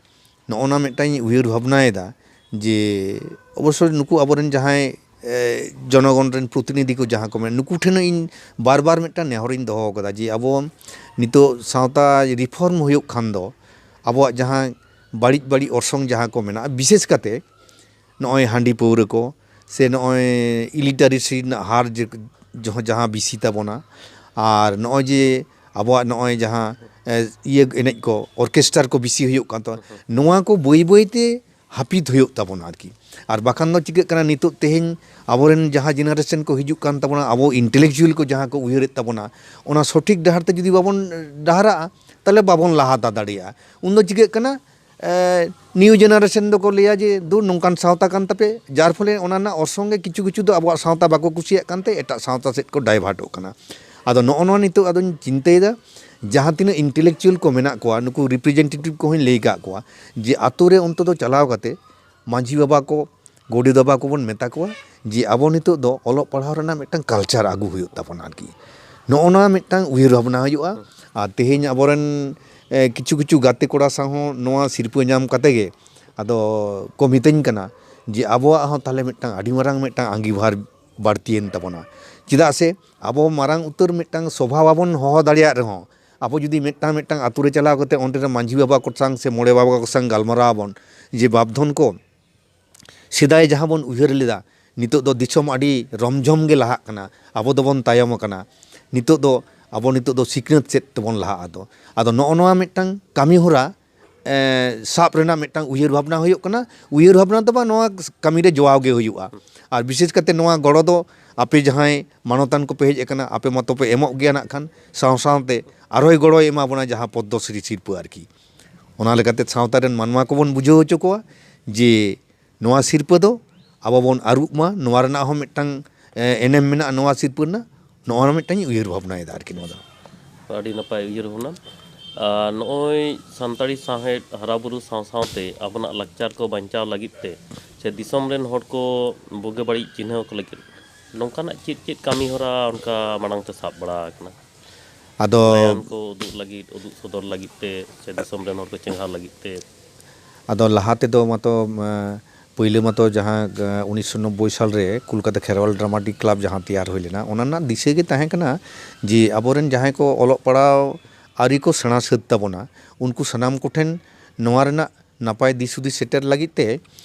ᱱᱚᱜᱼᱚ ᱱᱟ ᱢᱤᱫᱴᱟᱝ ᱤᱧ ᱩᱭᱦᱟᱹᱨ ᱵᱷᱟᱵᱽᱱᱟᱭᱮᱫᱟ ᱡᱮ ᱚᱵᱚᱥᱥᱳᱭ ᱱᱩᱠᱩ ᱟᱵᱚᱨᱮᱱ ᱡᱟᱦᱟᱸᱭ, ᱮ, ᱡᱚᱱᱚᱜᱚᱱ ᱨᱮᱱ ᱯᱨᱚᱛᱤᱱᱤᱫᱷᱤ ᱠᱚ ᱡᱟᱦᱟᱸ ᱠᱚ ᱢᱮᱱᱟ, ᱱᱩᱠᱩ ᱴᱷᱮᱱ ᱤᱧ ᱵᱟᱨ ᱵᱟᱨ ᱢᱤᱫᱴᱟᱝ ᱱᱮᱦᱚᱨᱤᱧ ᱫᱚᱦᱚ ᱟᱠᱟᱫᱟ ᱡᱮ ᱟᱵᱚ ᱱᱤᱛᱚᱜ ᱥᱟᱶᱛᱟ ᱨᱤᱯᱷᱚᱨᱢ ᱦᱩᱭᱩᱜ ᱠᱷᱟᱱ ᱫᱚ ᱟᱵᱚᱣᱟᱜ ᱡᱟᱦᱟᱸ ᱵᱟᱹᱲᱤᱡ ᱵᱟᱹᱲᱤᱡ ᱚᱨᱥᱚᱝ ᱡᱟᱦᱟᱸ ᱠᱚ ᱢᱮᱱᱟᱜᱼᱟ, ᱵᱤᱥᱮᱥ ᱠᱟᱛᱮ ᱱᱚᱜᱼᱚᱭ ᱦᱟᱺᱰᱤ ᱯᱟᱹᱣᱨᱟᱹ ᱠᱚ ᱥᱮ ᱱᱚᱜᱼᱚᱭ ᱤᱞᱤᱴᱟᱨᱮᱥᱤ ᱨᱮᱱᱟᱜ ᱦᱟᱨ ᱡᱮ, ᱡᱚᱦ-, ᱡᱟᱦᱟᱸ ᱵᱤᱥᱤ ᱛᱟᱵᱚᱱᱟ, ᱟᱨ ᱱᱚᱜᱼᱚᱭ ᱡᱮ ᱟᱵᱚᱣᱟᱜ ᱱᱚᱜᱼᱚᱭ ᱡᱟᱦᱟᱸ, ᱮ, ᱤᱭᱟᱹ ᱮᱱᱮᱡ ᱠᱚ, ᱚᱨᱠᱮᱥᱴᱟᱨ ᱠᱚ ᱵᱤᱥᱤ ᱦᱩᱭᱩᱜ ᱠᱟᱱ ᱛᱟᱵᱚᱱᱟ, ᱱᱚᱣᱟ ᱠᱚ ᱵᱟᱹᱭ ᱵᱟᱹᱭ ᱛᱮ ᱦᱟᱹᱯᱤᱫ ᱦᱩᱭᱩᱜ ᱛᱟᱵᱚᱱᱟ ᱟᱨᱠᱤ᱾ ᱟᱨ ᱵᱟᱠᱷᱟᱱ ᱫᱚ ᱪᱤᱠᱟᱹᱜ ᱠᱟᱱᱟ, ᱱᱤᱛᱚᱜ ᱛᱮᱦᱮᱧ ᱟᱵᱚᱨᱮᱱ ᱡᱟᱦᱟᱸ ᱡᱮᱱᱟᱨᱮᱥᱚᱱ ᱠᱚ ᱦᱤᱡᱩᱜ ᱠᱟᱱ ᱛᱟᱵᱚᱱᱟ, ᱟᱵᱚ ᱤᱱᱴᱮᱞᱮᱠᱪᱩᱣᱟᱞ ᱠᱚ ᱡᱟᱦᱟᱸ ᱠᱚ ᱩᱭᱦᱟᱹᱨᱮᱫ ᱛᱟᱵᱚᱱᱟ, ᱚᱱᱟ ᱥᱚᱴᱷᱤᱠ ᱰᱟᱦᱟᱨ ᱛᱮ ᱡᱩᱫᱤ ᱵᱟᱵᱚᱱ ᱰᱟᱦᱟᱨᱟᱜᱼᱟ, ᱛᱟᱦᱚᱞᱮ ᱵᱟᱵᱚᱱ ᱞᱟᱦᱟ ᱫᱟ-, ᱫᱟᱲᱮᱭᱟᱜᱼᱟ᱾ ᱩᱱᱫᱚ ᱪᱤᱠᱟᱹᱜ ᱠᱟᱱᱟ, ᱮ, ᱱᱤᱭᱩ ᱡᱮᱱᱟᱨᱮᱥᱚᱱ ᱫᱚᱠᱚ ᱞᱟᱹᱭᱟ ᱡᱮ, "ᱫᱩ, ᱱᱚᱝᱠᱟᱱ ᱥᱟᱶᱛᱟ ᱠᱟᱱ ᱛᱟᱯᱮ", ᱡᱟᱨ ᱯᱷᱚᱞᱮ ᱚᱱᱟ ᱨᱮᱱᱟᱜ ᱚᱨᱥᱚᱝ ᱜᱮ ᱠᱤᱪᱷᱩ ᱠᱤᱪᱷᱩ ᱫᱚ ᱟᱵᱚᱣᱟᱜ ᱥᱟᱶᱛᱟ ᱵᱟᱠᱚ ᱠᱩᱥᱤᱭᱟᱜ ᱠᱟᱱᱛᱮ ᱮᱴᱟᱜ ᱥᱟᱶᱛᱟ ᱥᱮᱫ ᱠᱚ ᱰᱟᱭᱵᱷᱟᱨᱴᱚᱜ ᱠᱟᱱᱟ᱾ ᱟᱫᱚ ᱱᱚᱜᱼᱚ ᱱᱚᱣᱟ ᱱᱤᱛᱚᱜ ᱟᱫᱚᱧ ᱪᱤᱱᱛᱟᱹᱭᱮᱫᱟ, ᱡᱟᱦᱟᱸ ᱛᱤᱱᱟᱹᱜ ᱤᱱᱴᱮᱞᱮᱠᱪᱩᱣᱟᱞ ᱠᱚ ᱢᱮᱱᱟᱜ ᱠᱚᱣᱟ, ᱱᱩᱠᱩ ᱨᱤᱯᱨᱮᱡᱮᱱᱴᱮᱴᱤᱵᱷ ᱠᱚᱦᱚᱸᱧ ᱞᱟᱹᱭ ᱟᱠᱟᱫ ᱠᱚᱣᱟ ᱡᱮ ᱟᱛᱳ ᱨᱮ ᱚᱱᱛᱚᱛᱚ ᱪᱟᱞᱟᱣ ᱠᱟᱛᱮ ᱢᱟᱹᱡᱷᱤ ᱵᱟᱵᱟ ᱠᱚ, ᱜᱚᱰᱮᱛ ᱵᱟᱵᱟ ᱠᱚᱵᱚᱱ ᱢᱮᱛᱟ ᱠᱚᱣᱟ ᱡᱮ ᱟᱵᱚ ᱱᱤᱛᱚᱜ ᱫᱚ ᱚᱞᱚᱜ ᱯᱟᱲᱦᱟᱣ ᱨᱮᱱᱟᱜ ᱢᱤᱫᱴᱟᱝ ᱠᱟᱞᱪᱟᱨ ᱟᱹᱜᱩ ᱦᱩᱭᱩᱜ ᱛᱟᱵᱚᱱᱟ ᱟᱨᱠᱤ᱾ ᱱᱚᱜᱼᱚ ᱱᱚᱣᱟ ᱢᱤᱫᱴᱟᱝ ᱩᱭᱦᱟᱹᱨ ᱵᱷᱟᱵᱽᱱᱟ ᱦᱩᱭᱩᱜᱼᱟ᱾ ᱟᱨ ᱛᱮᱦᱮᱧ ᱟᱵᱚᱨᱮᱱ, ᱮ, ᱠᱤᱪᱷᱩ ᱠᱤᱪᱷᱩ ᱜᱟᱛᱮ ᱠᱚᱲᱟ ᱥᱟᱶ ᱦᱚᱸ ᱱᱚᱣᱟ ᱥᱤᱨᱯᱟᱹ ᱧᱟᱢ ᱠᱟᱛᱮ ᱜᱮ ᱟᱫᱚ ᱠᱚ ᱢᱤᱛᱟᱹᱧ ᱠᱟᱱᱟ ᱡᱮ ᱟᱵᱚᱣᱟᱜ ᱦᱚᱸ ᱛᱟᱦᱚᱞᱮ ᱢᱤᱫᱴᱟᱝ ᱟᱹᱰᱤ ᱢᱟᱨᱟᱝ ᱢᱤᱫᱴᱟᱝ ᱟᱸᱜᱤᱵᱷᱟᱨ ᱵᱟᱹᱲᱛᱤᱭᱮᱱ ᱛᱟᱵᱚᱱᱟ᱾ ᱪᱮᱫᱟᱜ ᱥᱮ ᱟᱵᱚ ᱢᱟᱨᱟᱝ ᱩᱛᱟᱹᱨ ᱢᱤᱫᱴᱟᱝ ᱥᱚᱵᱷᱟ ᱵᱟᱵᱚᱱ ᱦᱚᱦᱚ ᱫᱟᱲᱮᱭᱟᱜ ᱨᱮᱦᱚᱸ, ᱟᱵᱚ ᱡᱩᱫᱤ ᱢᱤᱫᱴᱟᱝ ᱢᱤᱫᱴᱟᱝ ᱟᱛᱳ ᱨᱮ ᱪᱟᱞᱟᱣ ᱠᱟᱛᱮ ᱚᱸᱰᱮ ᱨᱮᱱ ᱢᱟᱹᱡᱷᱤ ᱵᱟᱵᱟ ᱠᱚ ᱥᱟᱝ ᱥᱮ ᱢᱚᱬᱮ ᱵᱟᱵᱟ ᱠᱚ ᱥᱟᱝ ᱜᱟᱞᱢᱟᱨᱟᱣ ᱟᱵᱚᱱ ᱡᱮ, "ᱵᱟᱯᱫᱷᱚᱱ ᱠᱚ, ᱥᱮᱫᱟᱭ ᱡᱟᱦᱟᱸ ᱵᱚᱱ ᱩᱭᱦᱟᱹᱨ ᱞᱮᱫᱟ, ᱱᱤᱛᱚᱜ ᱫᱚ ᱫᱤᱥᱚᱢ ᱟᱹᱰᱤ ᱨᱚᱢᱡᱷᱚᱢ ᱜᱮ ᱞᱟᱦᱟᱜ ᱠᱟᱱᱟ, ᱟᱵᱚ ᱫᱚᱵᱚᱱ ᱛᱟᱭᱚᱢ ᱟᱠᱟᱱᱟ, ᱱᱤᱛᱚᱜ ᱫᱚ ᱟᱵᱚ ᱱᱤᱛᱚᱜ ᱫᱚ ᱥᱤᱠᱷᱱᱟᱹᱛ ᱥᱮᱫ ᱛᱮᱵᱚᱱ ᱞᱟᱦᱟᱜᱼᱟ᱾" ᱟᱫᱚ, ᱟᱫᱚ ᱱᱚᱜᱼᱚ ᱱᱚᱣᱟ ᱢᱤᱫᱴᱟᱝ ᱠᱟᱹᱢᱤ ᱦᱚᱨᱟ, ᱮ, ᱥᱟᱵ ᱨᱮᱱᱟᱜ ᱢᱤᱫᱴᱟᱝ ᱩᱭᱦᱟᱹᱨ ᱵᱷᱟᱵᱽᱱᱟ ᱦᱩᱭᱩᱜ ᱠᱟᱱᱟ᱾ ᱩᱭᱦᱟᱹᱨ ᱵᱷᱟᱵᱽᱱᱟ ᱫᱚ ᱵᱟᱝ, ᱱᱚᱣᱟ ᱠᱟᱹᱢᱤ ᱨᱮ ᱡᱚᱣᱟᱣ ᱜᱮ ᱦᱩᱭᱩᱜᱼᱟ᱾ ᱟᱨ ᱵᱤᱥᱮᱥ ᱠᱟᱛᱮ ᱱᱚᱣᱟ ᱜᱚᱲᱚ ᱫᱚ ᱟᱯᱮ ᱡᱟᱦᱟᱸᱭ ᱢᱟᱱᱚᱛᱟᱱ ᱠᱚᱯᱮ ᱦᱮᱡ ᱟᱠᱟᱱᱟ, ᱟᱯᱮ ᱢᱟᱛᱚ ᱯᱮ ᱮᱢᱚᱜ ᱜᱮᱭᱟ ᱱᱟᱜ ᱠᱷᱟᱱ, ᱥᱟᱶ ᱥᱟᱶᱛᱮ ᱟᱨᱦᱚᱸᱭ ᱜᱚᱲᱚᱭ ᱮᱢᱟ ᱵᱚᱱᱟ ᱡᱟᱦᱟᱸ ᱯᱚᱫᱽᱫᱚᱥᱨᱤ ᱥᱤᱨᱯᱟᱹ ᱟᱨᱠᱤ᱾ ᱚᱱᱟ ᱞᱮᱠᱟᱛᱮ ᱥᱟᱶᱛᱟ ᱨᱮᱱ ᱢᱟᱱᱣᱟ ᱠᱚᱵᱚᱱ ᱵᱩᱡᱷᱟᱹᱣ ᱦᱚᱪᱚ ᱠᱚᱣᱟ ᱡᱮ ᱱᱚᱣᱟ ᱥᱤᱨᱯᱟᱹ ᱫᱚ ᱟᱵᱚ ᱵᱚᱱ ᱟᱹᱨᱩᱵ ᱢᱟ, ᱱᱚᱣᱟ ᱨᱮᱱᱟᱜ ᱦᱚᱸ ᱢᱤᱫᱴᱟᱝ, ᱮ, ᱮᱱᱮᱢ ᱢᱮᱱᱟᱜᱼᱟ ᱱᱚᱣᱟ ᱥᱤᱨᱯᱟᱹ ᱨᱮᱱᱟᱜ, ᱱᱚᱣᱟ ᱢᱤᱫᱴᱟᱝ ᱤᱧ ᱩᱭᱦᱟᱹᱨ ᱵᱷᱟᱵᱽᱱᱟᱭᱮᱫᱟ ᱟᱨᱠᱤ ᱱᱚᱣᱟ ᱫᱚ᱾ ᱟᱹᱰᱤ ᱱᱟᱯᱟᱭ ᱩᱭᱦᱟᱹᱨ ᱵᱷᱟᱵᱽᱱᱟ᱾ ᱟᱨ ᱱᱚᱜᱼᱚᱭ ᱥᱟᱱᱛᱟᱲᱤ ᱥᱟᱶᱦᱮᱫ ᱦᱟᱨᱟᱵᱩᱨᱩ ᱥᱟᱶ ᱥᱟᱶᱛᱮ ᱟᱵᱚᱱᱟᱜ ᱞᱟᱠᱪᱟᱨ ᱠᱚ ᱵᱟᱧᱪᱟᱣ ᱞᱟᱹᱜᱤᱫ ᱛᱮ ᱥᱮ ᱫᱤᱥᱚᱢ ᱨᱮᱱ ᱦᱚᱲ ᱠᱚ ᱵᱩᱜᱤ ᱵᱟᱹᱲᱤᱡ ᱪᱤᱱᱦᱟᱹᱣ ᱠᱚ ᱞᱟᱹᱜᱤᱫ ᱱᱚᱝᱠᱟᱱᱟᱜ ᱪᱮᱫ ᱪᱮᱫ ᱠᱟᱹᱢᱤ ᱦᱚᱨᱟ ᱚᱱᱠᱟ ᱢᱟᱲᱟᱝ ᱛᱮ ᱥᱟᱵ ᱵᱟᱲᱟ ᱟᱠᱟᱱᱟ? ᱟᱫᱚ ᱜᱟᱭᱟᱱ ᱠᱚ ᱩᱫᱩᱜ ᱞᱟᱹᱜᱤᱫ, ᱩᱫᱩᱜ ᱥᱚᱫᱚᱨ ᱞᱟᱹᱜᱤᱫ ᱛᱮ ᱥᱮ ᱫᱤᱥᱚᱢ ᱨᱮᱱ ᱦᱚᱲ ᱠᱚ ᱪᱮᱸᱜᱷᱟᱣ ᱞᱟᱹᱜᱤᱫ ᱛᱮ? ᱟᱫᱚ ᱞᱟᱦᱟ ᱛᱮᱫᱚ ᱢᱟᱛᱚ, ᱮᱸ, ᱯᱳᱭᱞᱳ ᱢᱟᱛᱚ ᱡᱟᱦᱟᱸ, ᱮ, ᱩᱱᱤᱥᱥᱚ ᱱᱚᱵᱵᱳᱭ ᱥᱟᱞ ᱨᱮ ᱠᱳᱞᱠᱟᱛᱟ ᱠᱷᱮᱨᱣᱟᱞ ᱰᱨᱟᱢᱟᱴᱤᱠ ᱠᱞᱟᱵᱽ ᱡᱟᱦᱟᱸ ᱛᱮᱭᱟᱨ ᱦᱩᱭ ᱞᱮᱱᱟ, ᱚᱱᱟ ᱨᱮᱱᱟᱜ ᱫᱤᱥᱟᱹ ᱜᱮ ᱛᱟᱦᱮᱸ ᱠᱟᱱᱟ ᱡᱮ ᱟᱵᱚᱨᱮᱱ ᱡᱟᱦᱟᱸᱭ ᱠᱚ ᱚᱞᱚᱜ ᱯᱟᱲᱦᱟᱣ ᱟᱹᱣᱨᱤ ᱠᱚ ᱥᱮᱬᱟ ᱥᱟᱹᱛ ᱛᱟᱵᱚᱱᱟ, ᱩᱱᱠᱩ ᱥᱟᱱᱟᱢ ᱠᱚᱴᱷᱮᱱ ᱱᱚᱣᱟ ᱨᱮᱱᱟᱜ ᱱᱟᱯᱟᱭ ᱫᱤᱥ ᱦᱩᱫᱤᱥ ᱥᱮᱴᱮᱨ ᱞᱟᱹᱜᱤᱫ ᱛᱮ,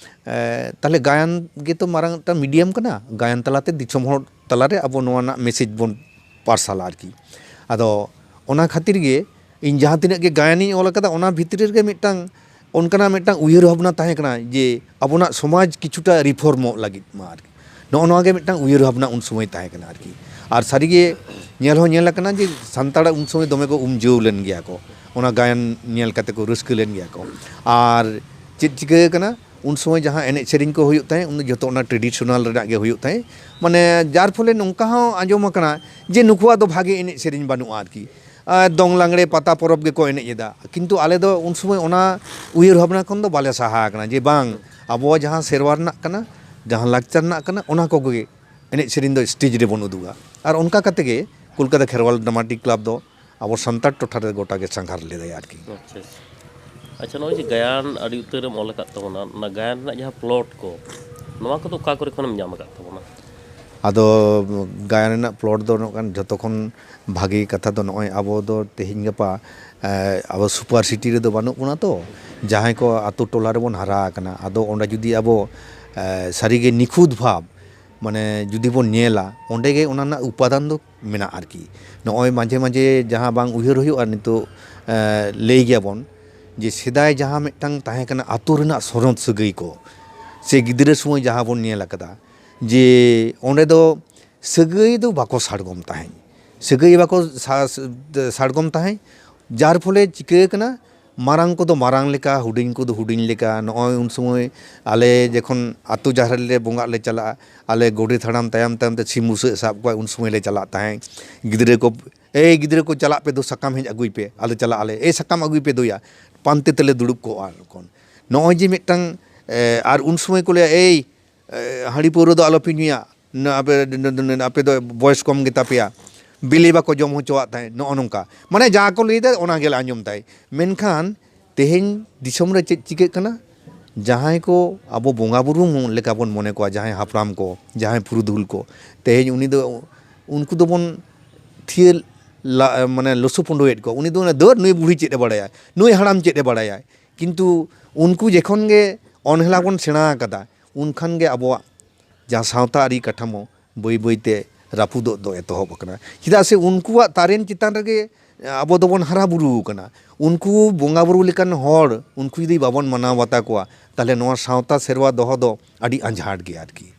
ᱮ, ᱛᱟᱦᱞᱮ ᱜᱟᱭᱟᱱ ᱜᱮᱛᱚ ᱢᱟᱨᱟᱝ ᱢᱤᱫᱴᱟᱝ ᱢᱤᱰᱤᱭᱟᱢ ᱠᱟᱱᱟ, ᱜᱟᱭᱟᱱ ᱛᱟᱞᱟᱛᱮ ᱫᱤᱥᱚᱢ ᱦᱚᱲ ᱛᱟᱞᱟᱨᱮ ᱟᱵᱚ ᱱᱚᱣᱟ ᱨᱮᱱᱟᱜ ᱢᱮᱥᱮᱡᱽ ᱵᱚᱱ ᱯᱟᱨᱥᱟᱞᱟ ᱟᱨᱠᱤ᱾ ᱟᱫᱚ ᱚᱱᱟ ᱠᱷᱟᱹᱛᱤᱨ ᱜᱮ ᱤᱧ ᱡᱟᱦᱟᱸ ᱛᱤᱱᱟᱹᱜ ᱜᱮ ᱜᱟᱭᱟᱱᱤᱧ ᱚᱞ ᱟᱠᱟᱫᱟ, ᱚᱱᱟ ᱵᱷᱤᱛᱨᱤ ᱨᱮᱜᱮ ᱢᱤᱫᱴᱟᱝ ᱚᱱᱠᱟᱱᱟᱜ ᱢᱤᱫᱴᱟᱝ ᱩᱭᱦᱟᱹᱨ ᱵᱷᱟᱵᱽᱱᱟ ᱛᱟᱦᱮᱸ ᱠᱟᱱᱟ ᱡᱮ ᱟᱵᱚᱱᱟᱜ ᱥᱚᱢᱟᱡᱽ ᱠᱤᱪᱷᱩᱴᱟ ᱨᱤᱯᱷᱚᱨᱢᱚᱜ ᱞᱟᱹᱜᱤᱫ ᱢᱟ ᱟᱨᱠᱤ᱾ ᱱᱚᱜᱼᱚ ᱱᱚᱣᱟ ᱜᱮ ᱢᱤᱫᱴᱟᱝ ᱩᱭᱦᱟᱹᱨ ᱵᱷᱟᱵᱽᱱᱟ ᱩᱱ ᱥᱚᱢᱚᱭ ᱛᱟᱦᱮᱸ ᱠᱟᱱᱟ ᱟᱨᱠᱤ᱾ ᱟᱨ ᱥᱟᱹᱨᱤᱜᱮ ᱧᱮᱞ ᱦᱚᱸ ᱧᱮᱞ ᱟᱠᱟᱱᱟ ᱡᱮ ᱥᱟᱱᱛᱟᱲ ᱩᱱ ᱥᱚᱢᱚᱭ ᱫᱚᱢᱮ ᱠᱚ ᱩᱢᱡᱟᱹᱣ ᱞᱮᱱ ᱜᱮᱭᱟ ᱠᱚ ᱚᱱᱟ ᱜᱟᱭᱟᱱ ᱧᱮᱞ ᱠᱟᱛᱮ ᱠᱚ ᱨᱟᱹᱥᱠᱟᱹ ᱞᱮᱱ ᱜᱮᱭᱟ ᱠᱚ᱾ ᱟᱨ ᱪᱮᱫ ᱪᱤᱠᱟᱹ ᱟᱠᱟᱱᱟ, ᱩᱱ ᱥᱚᱢᱚᱭ ᱡᱟᱦᱟᱸ ᱮᱱᱮᱡ ᱥᱮᱨᱮᱧ ᱠᱚ ᱦᱩᱭᱩᱜ ᱛᱟᱦᱮᱸᱫ, ᱩᱱ ᱫᱚ ᱡᱚᱛᱚ ᱚᱱᱟ ᱴᱨᱮᱰᱤᱥᱚᱱᱟᱞ ᱨᱮᱱᱟᱜ ᱜᱮ ᱦᱩᱭᱩᱜ ᱛᱟᱦᱮᱸᱫ᱾ ᱢᱟᱱᱮ ᱡᱟᱨ ᱯᱷᱚᱞᱮ ᱱᱚᱝᱠᱟ ᱦᱚᱸ ᱟᱸᱡᱚᱢ ᱟᱠᱟᱱᱟ ᱡᱮ ᱱᱩᱠᱩᱣᱟᱜ ᱫᱚ ᱵᱷᱟᱜᱮ ᱮᱱᱮᱡ ᱥᱮᱨᱮᱧ ᱵᱟᱹᱱᱩᱜᱼᱟ ᱟᱨᱠᱤ᱾ ᱟᱨ ᱫᱚᱝ ᱞᱟᱜᱽᱲᱮ ᱯᱟᱛᱟ ᱯᱚᱨᱚᱵᱽ ᱜᱮᱠᱚ ᱮᱱᱮᱡ ᱮᱫᱟ, ᱠᱤᱱᱛᱩ ᱟᱞᱮ ᱫᱚ ᱩᱱ ᱥᱚᱢᱚᱭ ᱚᱱᱟ ᱩᱭᱦᱟᱹᱨ ᱵᱷᱟᱵᱽᱱᱟ ᱠᱷᱚᱱ ᱫᱚ ᱵᱟᱞᱮ ᱥᱟᱦᱟ ᱟᱠᱟᱱᱟ ᱡᱮ ᱵᱟᱝ, ᱟᱵᱚᱣᱟᱜ ᱡᱟᱦᱟᱸ ᱥᱮᱨᱣᱟ ᱨᱮᱱᱟᱜ ᱠᱟᱱᱟ, ᱡᱟᱦᱟᱸ ᱞᱟᱠᱪᱟᱨ ᱨᱮᱱᱟᱜ ᱠᱟᱱᱟ, ᱚᱱᱟ ᱠᱚᱜᱮ ᱮᱱᱮᱡ ᱥᱮᱨᱮᱧ ᱫᱚ ᱥᱴᱮᱡᱽ ᱨᱮᱵᱚᱱ ᱩᱫᱩᱜᱟ᱾ ᱟᱨ ᱚᱱᱠᱟ ᱠᱟᱛᱮ ᱜᱮ ᱠᱳᱞᱠᱟᱛᱟ ᱠᱷᱮᱨᱣᱟᱞ ᱰᱨᱟᱢᱟᱴᱤᱠ ᱠᱞᱟᱵᱽ ᱫᱚ ᱟᱵᱚ ᱥᱟᱱᱛᱟᱲ ᱴᱚᱴᱷᱟ ᱨᱮ ᱜᱚᱴᱟ ᱜᱮ ᱥᱟᱸᱜᱷᱟᱨ ᱞᱮᱫᱟᱭ ᱟᱨᱠᱤ᱾ ᱟᱪᱪᱷᱟ, ᱟᱪᱪᱷᱟ᱾ ᱟᱪᱪᱷᱟ, ᱱᱚᱜᱼᱚᱭ ᱡᱮ ᱜᱟᱭᱟᱱ ᱟᱹᱰᱤ ᱩᱛᱟᱹᱨᱮᱢ ᱚᱞ ᱟᱠᱟᱫ ᱛᱟᱵᱚᱱᱟ, ᱚᱱᱟ ᱜᱟᱭᱟᱱ ᱨᱮᱱᱟᱜ ᱡᱟᱦᱟᱸ ᱯᱞᱚᱴ ᱠᱚ, ᱱᱚᱣᱟ ᱠᱚᱫᱚ ᱚᱠᱟ ᱠᱚᱨᱮ ᱠᱷᱚᱱᱮᱢ ᱧᱟᱢ ᱟᱠᱟᱫ ᱛᱟᱵᱚᱱᱟ? ᱟᱫᱚ ᱜᱟᱭᱟᱱ ᱨᱮᱱᱟᱜ ᱯᱞᱚᱴ ᱫᱚ ᱱᱚᱝᱠᱟᱱ ᱡᱷᱚᱛᱚ ᱠᱷᱚᱱ ᱵᱷᱟᱜᱮ ᱠᱟᱛᱷᱟ ᱫᱚ ᱱᱚᱜᱼᱚᱭ ᱟᱵᱚ ᱫᱚ ᱛᱮᱦᱮᱧ ᱜᱟᱯᱟ, ᱮ, ᱟᱵᱚ ᱥᱩᱯᱟᱨ ᱥᱤᱴᱤ ᱨᱮᱫᱚ ᱵᱟᱹᱱᱩᱜ ᱵᱚᱱᱟ ᱛᱚ, ᱡᱟᱦᱟᱸᱭ ᱠᱚ ᱟᱛᱳ ᱴᱚᱞᱟ ᱨᱮᱵᱚᱱ ᱦᱟᱨᱟ ᱟᱠᱟᱱᱟ, ᱟᱫᱚ ᱚᱸᱰᱮ ᱡᱩᱫᱤ ᱟᱵᱚ, ᱮ, ᱥᱟᱹᱨᱤᱜᱮ ᱱᱤᱠᱷᱩᱛ ᱵᱷᱟᱵᱽ ᱢᱟᱱᱮ ᱡᱩᱫᱤ ᱵᱚᱱ ᱧᱮᱞᱟ, ᱚᱸᱰᱮ ᱜᱮ ᱚᱱᱟ ᱨᱮᱱᱟᱜ ᱩᱯᱟᱫᱟᱱ ᱫᱚ ᱢᱮᱱᱟᱜᱼᱟ ᱟᱨᱠᱤ᱾ ᱱᱚᱜᱼᱚᱭ ᱢᱟᱡᱷᱮ ᱢᱟᱡᱷᱮ ᱡᱟᱦᱟᱸ ᱵᱟᱝ ᱩᱭᱦᱟᱹᱨ ᱦᱩᱭᱩᱜᱼᱟ ᱱᱤᱛᱚᱜ, ᱮ, ᱞᱟᱹᱭ ᱜᱮᱭᱟᱵᱚᱱ ᱡᱮ ᱥᱮᱫᱟᱭ ᱡᱟᱦᱟᱸ ᱢᱤᱫᱴᱟᱝ ᱛᱟᱦᱮᱸ ᱠᱟᱱᱟ ᱟᱛᱳ ᱨᱮᱱᱟᱜ ᱥᱚᱱᱚᱛ ᱥᱟᱹᱜᱟᱹᱭ ᱠᱚ, ᱥᱮ ᱜᱤᱫᱽᱨᱟᱹ ᱥᱚᱢᱚᱭ ᱡᱟᱦᱟᱸ ᱵᱚᱱ ᱧᱮᱞ ᱟᱠᱟᱫᱟ ᱡᱮ ᱚᱸᱰᱮ ᱫᱚ ᱥᱟᱹᱜᱟᱹᱭ ᱫᱚ ᱵᱟᱠᱚ ᱥᱟᱲᱜᱚᱢ ᱛᱟᱦᱮᱸᱫ, ᱥᱟᱹᱜᱟᱹᱭ ᱵᱟᱠᱚ ᱥᱟ-, ᱥᱟᱲᱜᱚᱢ ᱛᱟᱦᱮᱸᱫ, ᱡᱟᱨ ᱯᱷᱚᱞᱮ ᱪᱤᱠᱟᱹ ᱠᱟᱱᱟ, ᱢᱟᱨᱟᱝ ᱠᱚᱫᱚ ᱢᱟᱨᱟᱝ ᱞᱮᱠᱟ, ᱦᱩᱰᱤᱧ ᱠᱚᱫᱚ ᱦᱩᱰᱤᱧ ᱞᱮᱠᱟ᱾ ᱱᱚᱜᱼᱚᱭ ᱩᱱ ᱥᱚᱢᱚᱭ ᱟᱞᱮ ᱡᱚᱠᱷᱚᱱ ᱟᱛᱳ ᱡᱟᱦᱮᱨ ᱞᱮ ᱵᱚᱸᱜᱟᱜ ᱞᱮ ᱪᱟᱞᱟᱜᱼᱟ, ᱟᱞᱮ ᱜᱚᱰᱮᱛ ᱦᱟᱲᱟᱢ ᱛᱟᱭᱚᱢ ᱛᱟᱭᱚᱢ ᱛᱮ ᱥᱤᱢ ᱵᱩᱥᱟᱹᱜ ᱮ ᱥᱟᱵ ᱠᱚᱣᱟ, ᱩᱱ ᱥᱚᱢᱚᱭ ᱞᱮ ᱪᱟᱞᱟᱜ ᱛᱟᱦᱮᱸᱫ᱾ ᱜᱤᱫᱽᱨᱟᱹ ᱠᱚ, "ᱮᱭ ᱜᱤᱫᱽᱨᱟᱹ ᱠᱚ, ᱪᱟᱞᱟᱜ ᱯᱮ, ᱫᱩ ᱥᱟᱠᱟᱢ ᱦᱮᱡ ᱟᱹᱜᱩᱭ ᱯᱮ, ᱟᱞᱮ ᱪᱟᱞᱟᱜ ᱟᱞᱮ, ᱮᱭ ᱥᱟᱠᱟᱢ ᱟᱹᱜᱩᱭ ᱯᱮ ᱫᱩᱭᱟ", ᱯᱟᱱᱛᱮ ᱛᱮᱞᱮ ᱫᱩᱲᱩᱵ ᱠᱚᱜᱼᱟ᱾ ᱱᱚᱜᱼᱚᱭ ᱡᱮ ᱢᱤᱫᱴᱟᱝ, ᱮ, ᱟᱨ ᱩᱱ ᱥᱚᱢᱚᱭ ᱠᱚ ᱞᱟᱹᱭᱟ, "ᱮᱭ, ᱮ, ᱦᱟᱺᱰᱤ ᱯᱟᱹᱣᱨᱟᱹ ᱫᱚ ᱟᱞᱚ ᱯᱮ ᱧᱩᱭᱟ, ᱱᱟ-, ᱟᱯᱮ, ᱱᱟ-, ᱱᱟ-, ᱟᱯᱮ ᱫᱚ ᱵᱚᱭᱮᱥ ᱠᱚᱢ ᱜᱮᱛᱟ ᱯᱮᱭᱟ", ᱵᱤᱞᱤ ᱵᱟᱠᱚ ᱡᱚᱢ ᱦᱚᱪᱚᱣᱟᱜ ᱛᱟᱦᱮᱸᱫ, ᱱᱚᱜᱼᱚ ᱱᱚᱝᱠᱟ᱾ ᱢᱟᱱᱮ ᱡᱟ ᱠᱚ ᱞᱟᱹᱭᱫᱟ ᱚᱱᱟ ᱜᱮᱞᱮ ᱟᱸᱡᱚᱢ ᱛᱟᱭ᱾ ᱢᱮᱱᱠᱷᱟᱱ ᱛᱮᱦᱮᱧ ᱫᱤᱥᱚᱢ ᱨᱮ ᱪᱮᱫ ᱪᱤᱠᱟᱹᱜ ᱠᱟᱱᱟ? ᱡᱟᱦᱟᱸᱭ ᱠᱚ ᱟᱵᱚ ᱵᱚᱸᱜᱟ ᱵᱩᱨᱩ ᱞᱮᱠᱟ ᱵᱚᱱ ᱢᱚᱱᱮ ᱠᱚᱣᱟ, ᱡᱟᱦᱟᱸᱭ ᱦᱟᱯᱲᱟᱢ ᱠᱚ, ᱡᱟᱦᱟᱸᱭ ᱯᱩᱨᱩᱫᱷᱩᱞ ᱠᱚ, ᱛᱮᱦᱮᱧ ᱩᱱᱤ ᱫᱚ, ᱩᱱᱠᱩ ᱫᱚᱵᱚᱱ ᱛᱷᱤᱭᱟᱹ ᱞᱟ-, ᱢᱟᱱᱮ ᱞᱩᱥᱩ ᱯᱩᱸᱰᱩᱭᱮᱫ ᱠᱚᱣᱟ᱾ ᱩᱱᱤ ᱫᱚ ᱚᱱᱟ ᱫᱟᱹᱨ, ᱱᱩᱭ ᱵᱩᱲᱦᱤ ᱪᱮᱫ ᱮ ᱵᱟᱲᱟᱭᱟ, ᱱᱩᱭ ᱦᱟᱲᱟᱢ ᱪᱮᱫ ᱮ ᱵᱟᱲᱟᱭᱟ᱾ ᱠᱤᱱᱛᱩ ᱩᱱᱠᱩ ᱡᱚᱠᱷᱚᱱ ᱜᱮ ᱚᱱᱦᱮᱞᱟ ᱵᱚᱱ ᱥᱮᱬᱟ ᱟᱠᱟᱫᱟ, ᱩᱱᱠᱷᱟᱱ ᱜᱮ ᱟᱵᱚᱣᱟᱜ ᱡᱟᱦᱟᱸ ᱥᱟᱶᱛᱟ ᱟᱹᱨᱤ ᱠᱟᱴᱷᱟᱢᱳ ᱵᱟᱹᱭ ᱵᱟᱹᱭ ᱛᱮ ᱨᱟᱹᱯᱩᱫᱚᱜ ᱫᱚ ᱮᱛᱚᱦᱚᱵ ᱟᱠᱟᱱᱟ᱾ ᱪᱮᱫᱟᱜ ᱥᱮ ᱩᱱᱠᱩᱣᱟᱜ ᱛᱟᱨᱮᱱ ᱪᱮᱛᱟᱱ ᱨᱮᱜᱮ ᱟᱵᱚ ᱫᱚᱵᱚᱱ ᱦᱟᱨᱟ ᱵᱩᱨᱩ ᱟᱠᱟᱱᱟ᱾ ᱩᱱᱠᱩ ᱵᱚᱸᱜᱟ ᱵᱩᱨᱩ ᱞᱮᱠᱟᱱ ᱦᱚᱲ, ᱩᱱᱠᱩ ᱡᱩᱫᱤ ᱵᱟᱵᱚᱱ ᱢᱟᱱᱟᱣ ᱵᱟᱛᱟ ᱠᱚᱣᱟ, ᱛᱟᱦᱚᱞᱮ ᱱᱚᱣᱟ ᱥᱟᱶᱛᱟ ᱥᱮᱨᱣᱟ ᱫᱚᱦᱚ ᱫᱚ ᱟᱹᱰᱤ ᱟᱸᱡᱷᱟᱴ ᱜᱮᱭᱟ ᱟᱨᱠᱤ᱾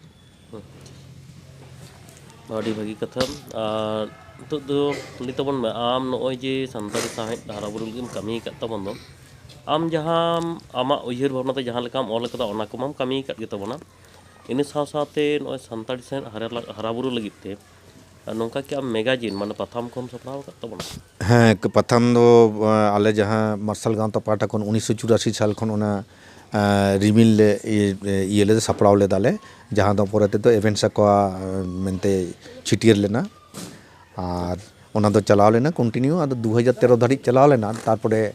ᱟᱹᱰᱤ ᱵᱷᱟᱹᱜᱤ ᱠᱟᱛᱷᱟ᱾ ᱟᱨ ᱱᱤᱛᱚᱜ ᱫᱚ ᱞᱟᱹᱭ ᱛᱟᱵᱚᱱ ᱢᱮ, ᱟᱢ ᱱᱚᱜᱼᱚᱭ ᱡᱮ ᱥᱟᱱᱛᱟᱲᱤ ᱥᱟᱶᱦᱮᱫ ᱦᱟᱨᱟᱵᱩᱨᱩ ᱞᱟᱹᱜᱤᱫ ᱮᱢ ᱠᱟᱹᱢᱤ ᱟᱠᱟᱫ ᱛᱟᱵᱚᱱ ᱫᱚ, ᱟᱢ ᱡᱟᱦᱟᱸ ᱟᱢᱟᱜ ᱩᱭᱦᱟᱹᱨ ᱵᱷᱟᱵᱽᱱᱟ ᱛᱮ ᱡᱟᱦᱟᱸ ᱞᱮᱠᱟᱢ ᱚᱞ ᱟᱠᱟᱫᱟ, ᱚᱱᱟ ᱠᱚᱢᱟᱢ ᱠᱟᱹᱢᱤ ᱟᱠᱟᱫ ᱜᱮ ᱛᱟᱵᱚᱱᱟ᱾ ᱤᱱᱟᱹ ᱥᱟᱶ ᱥᱟᱶᱛᱮ ᱱᱚᱜᱼᱚᱭ ᱥᱟᱱᱛᱟᱲᱤ ᱥᱟᱶᱦᱮᱫ ᱦᱟᱨᱟ ᱞᱟ-, ᱦᱟᱨᱟᱵᱩᱨᱩ ᱞᱟᱹᱜᱤᱫ ᱛᱮ ᱟᱨ ᱱᱚᱝᱠᱟ ᱠᱤ ᱟᱢ ᱢᱮᱜᱟᱡᱤᱱ, ᱢᱟᱱᱮ ᱯᱟᱛᱷᱟᱢ ᱠᱚᱢ ᱥᱟᱯᱲᱟᱣ ᱟᱠᱟᱫ ᱛᱟᱵᱚᱱᱟ? ᱦᱮᱸ, ᱠ-, ᱯᱟᱛᱷᱟᱢ ᱫᱚ, ᱟᱸ, ᱟᱞᱮ ᱡᱟᱦᱟᱸ ᱢᱟᱨᱥᱟᱞ ᱜᱟᱶᱛᱟ ᱯᱟᱦᱴᱟ ᱠᱷᱚᱱ ᱩᱱᱤᱥᱥᱚ ᱪᱩᱨᱟᱥᱤ ᱥᱟᱞ ᱠᱷᱚᱱ ᱚᱱᱟ, ᱟᱸ, ᱨᱤᱢᱤᱞ ᱞᱮ ᱤᱭᱟᱹ, ᱤᱭᱟᱹ ᱞᱮᱫᱟ, ᱥᱟᱯᱲᱟᱣ ᱞᱮᱫᱟᱞᱮ, ᱡᱟᱦᱟᱸ ᱫᱚ ᱯᱚᱨᱮ ᱛᱮᱫᱚ ᱮᱵᱷᱮᱱ ᱥᱟᱠᱣᱟ, ᱟᱸ, ᱢᱮᱱᱛᱮ ᱪᱷᱟᱹᱴᱭᱟᱹᱨ ᱞᱮᱱᱟ᱾ ᱟᱨ ᱚᱱᱟ ᱫᱚ ᱪᱟᱞᱟᱣ ᱞᱮᱱᱟ ᱠᱚᱱᱴᱤᱱᱤᱭᱩ᱾ ᱟᱫᱚ ᱫᱩ ᱦᱟᱡᱟᱨ ᱛᱮᱨᱚ ᱫᱷᱟᱹᱨᱤᱡ ᱪᱟᱞᱟᱣ ᱞᱮᱱᱟ, ᱛᱟᱨᱯᱚᱨᱮ,